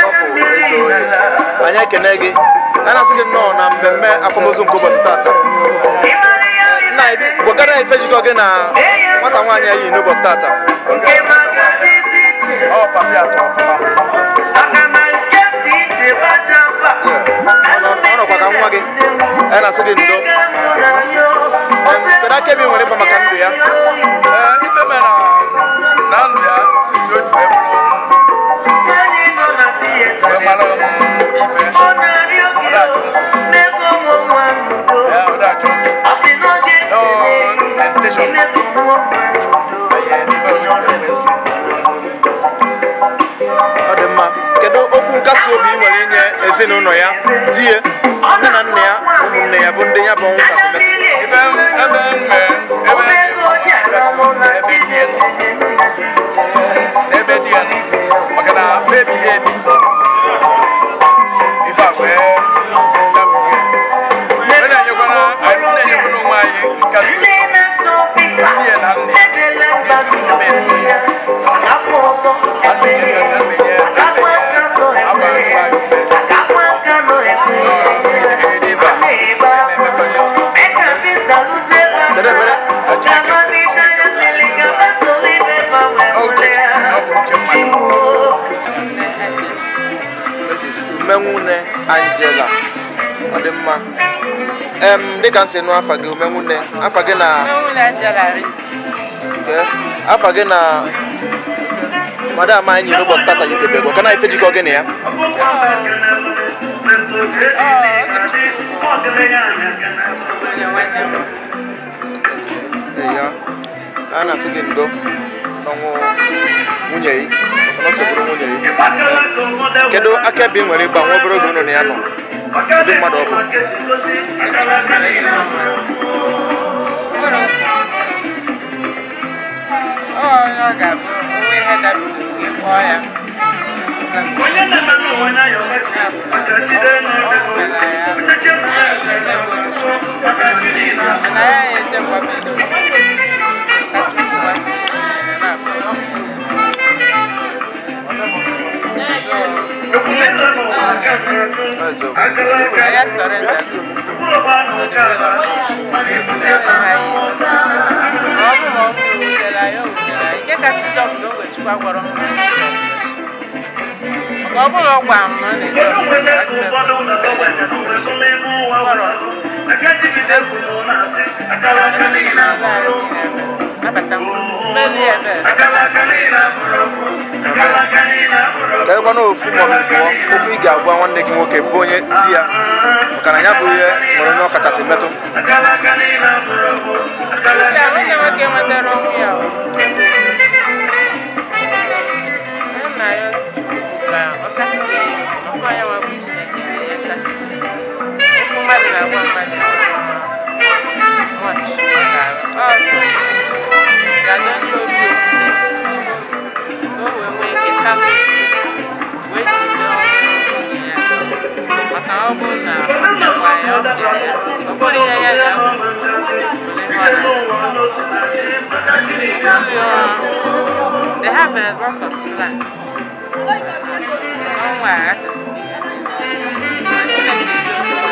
Ọbụ Ezeoye, anyị ekene gị. Anyị na-asị gị nnọọ na mmemme akwamozu nke ụbọchị tata. Nna anyị, gwagara anyị ife jikọ gị na nwata nwaanyị anyị yi n'ụbọchị tata. Ọ nọkwa ka nwa gị. Anyị na-asị gị ndo. Kedu aka ebe ị nwere ịgba maka ndụ ya? Ife mere na ndụ ya sisi o ji wee bụrụ wee mara ife ọ na-achọ nsogbu. Ya, ọ na-achọ nsogbu. No temptation. Banyere n'ife o ji wee nwee nsogbu. Ọ dị mma. Kedu okwu nkasi obi ị nwere inye ezinụlọ ya, di ya, nne na nna ya, ụmụnne ya bụ ndị ya bụ ọnwụ kasị metụ? Ebe ebe mme ebe dị nkasi obi na ebe di ya nọ. N'ebe di ya nọ. Maka na fa ebighị ebi. Ife a wee dapụ di ya. Anyị na-enyekwana onwe anyị nkasi obi. Di ya na nne ya, na ezinụlọ m ezuo ya. A na-enye a na-enye a na-enye agba ndị anyị ume. Umenwune Angela, ọ dị mma. Dịka m si nụ afa gị, Umenwune, afa gị na Okay. Afa gị na madam anyị n'ụbọchị tata jitebego ka na ife jikọ gị na ya? Ee, ya a na-asị gị ndo n'ọnwụ nwunye gị, maka na ọ sogburu nwunye gị. Kedu akaebe ị nwere ịgba nwa obere oge unu na ya nọ, ụdị mmadụ ọ bụ? Onye ọ ga-abụ onwe ihe dabere gị kpọọ ya ọzọ. Mana ya echekwabeghị ka Chukwu gbasie ya surrender. Ọ bụrụ na ọ bụrụ wutere anyị, o wutere anyị. Nke kasị njọ bụ na Ogechukwu agwara m na ọ na-eje ọpụreshọn. Maka ọ bụrụ na ọ gwara m na ọ na-eje ọpụreshọn, adị m nabata m mmeli ebe. Kedụkwana ofu maọbụ abụọ okwu ị ga-agwa nwanne gị nwoke bụ onye di ya, maka na ya bụ ihe nwere onye ọ kachasị metụ? Isi a, nwanne nwoke nwetara onwe ya o. Onye nna ya ozi Chukwu bụ ka ọ kasie ya, ọkwa ya nwa bụ Chineke na-enye nkasi. Okwu mmadụ na-agwa mmadụ much maka ọsọ ga-adọnye obi okwute ka o wee nwee ike kama wee jide nwunye ya, maka ọ bụrụ na ọ bịakwa ya, ọ bịa ya, ọ bụrụ ihe ya na-akwụsị ole ihe ọ na. They have a lot of plans. Ọnwa a asasịrị ya. Ma Chineke dị otuto.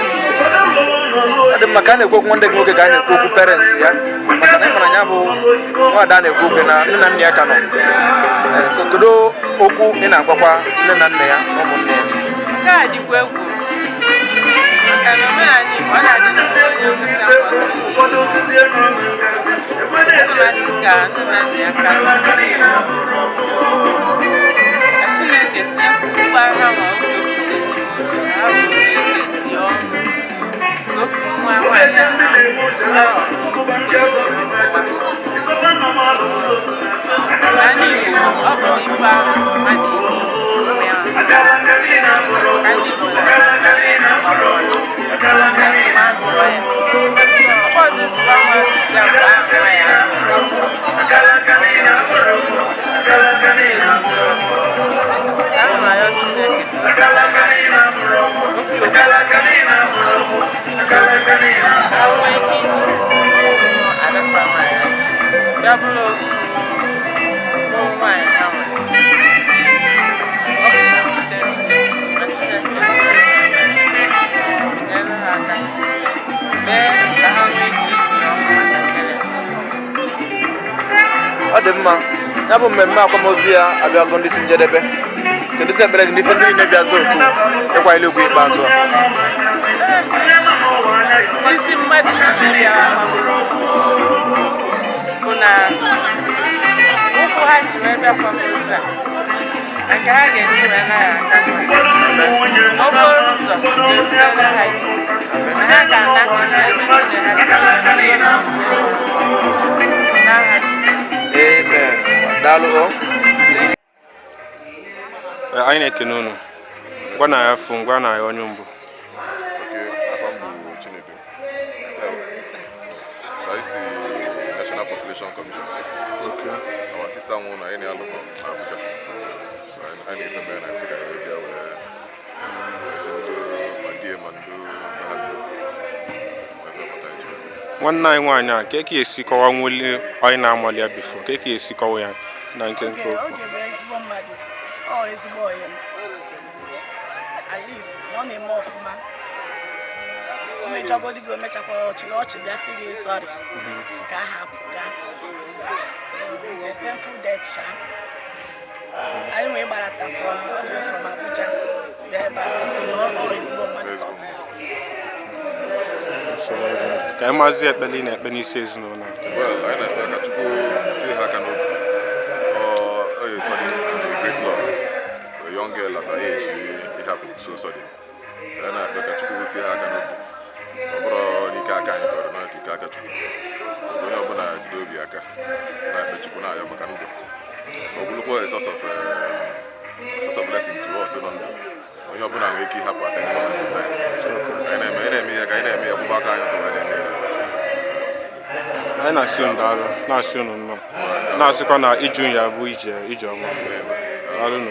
Ọ dị mma ka a na-ekwu okwu nwanne gị nwoke, ka a na-ekwu okwu parents ya, maka na ị mara ya bụ nwaada na-ekwu okwu na nne na nna ya ka nọ. Ee, so kedu okwu ị na-agwakwa nne na nna ya na ụmụnne ya? Nke a dịkwa egwu, maka na omenala Igbo, ọ na-adị n'ụlọ onye nwụsị akwa. Ana m asị ka nne na nna ya karịa ka Chineke tinye mkpụrụ ha ma obi okwute n'ime obi ha, wee nwee ike dị ọnụ sofu nwa nwaanyị ahụ okwute obi. N'ala Igbo, ọ bụ n'ife ahụ mmadụ ime onwe ya ka ndị Igbo na-azụọ ya. Ọkwa ọzọ zụwa nwa asụsụ ya mgbe ahụ nwa ya azụrụ. Ana m arịọ Chineke ka o tinye ha obi okwute ka ha nwee ike ịdị adafa nwaanyị ya bụrụ ofu ụmụ nwaanyị ha nwere. Ọ bụ ihe wutere nne, ma Chineke enyere ha aka mee ka ha nwee ike ibi ọnwụ nwatakịrị. Ọ dị mma. Ya bụ mmemme akwamozu ya abịago ndị si njedebe. Kedu isi ekpere gị n'isi ndị niile bịazi otu ịkwanyere ugwu ikpeazụ a? Isi mmadụ niile bịara akwamozu bụ na ụkwụ ha ji wee bịa akwamozu a na nke ha ga-eji wee naghị aka mma. N'okporo ụzọ ga-erubere ha isi, na ha ga-anachi ebe niile ha si n'aha Jizọs. Amen. Daalụ o. Anyị na-ekene unu. Gwa na ya fụ, ngwa na ya onye mbụ. Okay, afa m bụ Chinedu. So I si National Population Commission. Our sister nwụrụ na anyị na-alụkọ na Abuja. So anyị na-efe mere na nsị ka anyị bịa wee sị ndo ma di ma ndo na ha ndo. Ma ife kpata anyị ji wee bịa. Nwanne anyị nwaanyị a, ka esi kọwa nwuli onye na-amali ya before, ka esi kọwa ya na nke nke Oge okwu? Oge bụ ezigbo mmadụ, ọ ezigbo ọyị m. At least na ọ na-eme ọfụma. O mechagodi gị, o mechakwara ọchịrị ọchị bịa sị gị sorry. Nke ahụ apụga. So it's a painful death sha. Anyị nwee gbarata from all the way from Abuja bịa ebe a gosi na ọ ezigbo mmadụ ka ọ bụ. Ka anyị mazi ekpere ị na-ekpe n'isi ezinụlọ a. Well, anyị na-ekpe ka Chukwu tie ha aka n'obi. Ọ a sudden and a great loss for a young girl at her age. It happened so sudden. So anyị na-ekpe ka Chukwu tie ha aka n'obi. Ọ bụrụ n'ike aka anyị ka ọ dị na ike aka Chukwu. So ka onye ọbụla jide obi aka na-ekpe Chukwu na-ayọ maka ndụ. Ka ọ bụrụkwa a source of blessing to us nọ ndụ. Onye ọbụla nwere ike ịhapụ at any moment in time. Ka anyị na-eme ihe, ka anyị na-eme ya, kwụba aka anyị ọtọ, anyị na-eme ya. Anyị na-asị unu daalụ, na-asị unu nnọọ, na-asịkwa na iju ya bụ ije ije ọma. Daalụ nụ.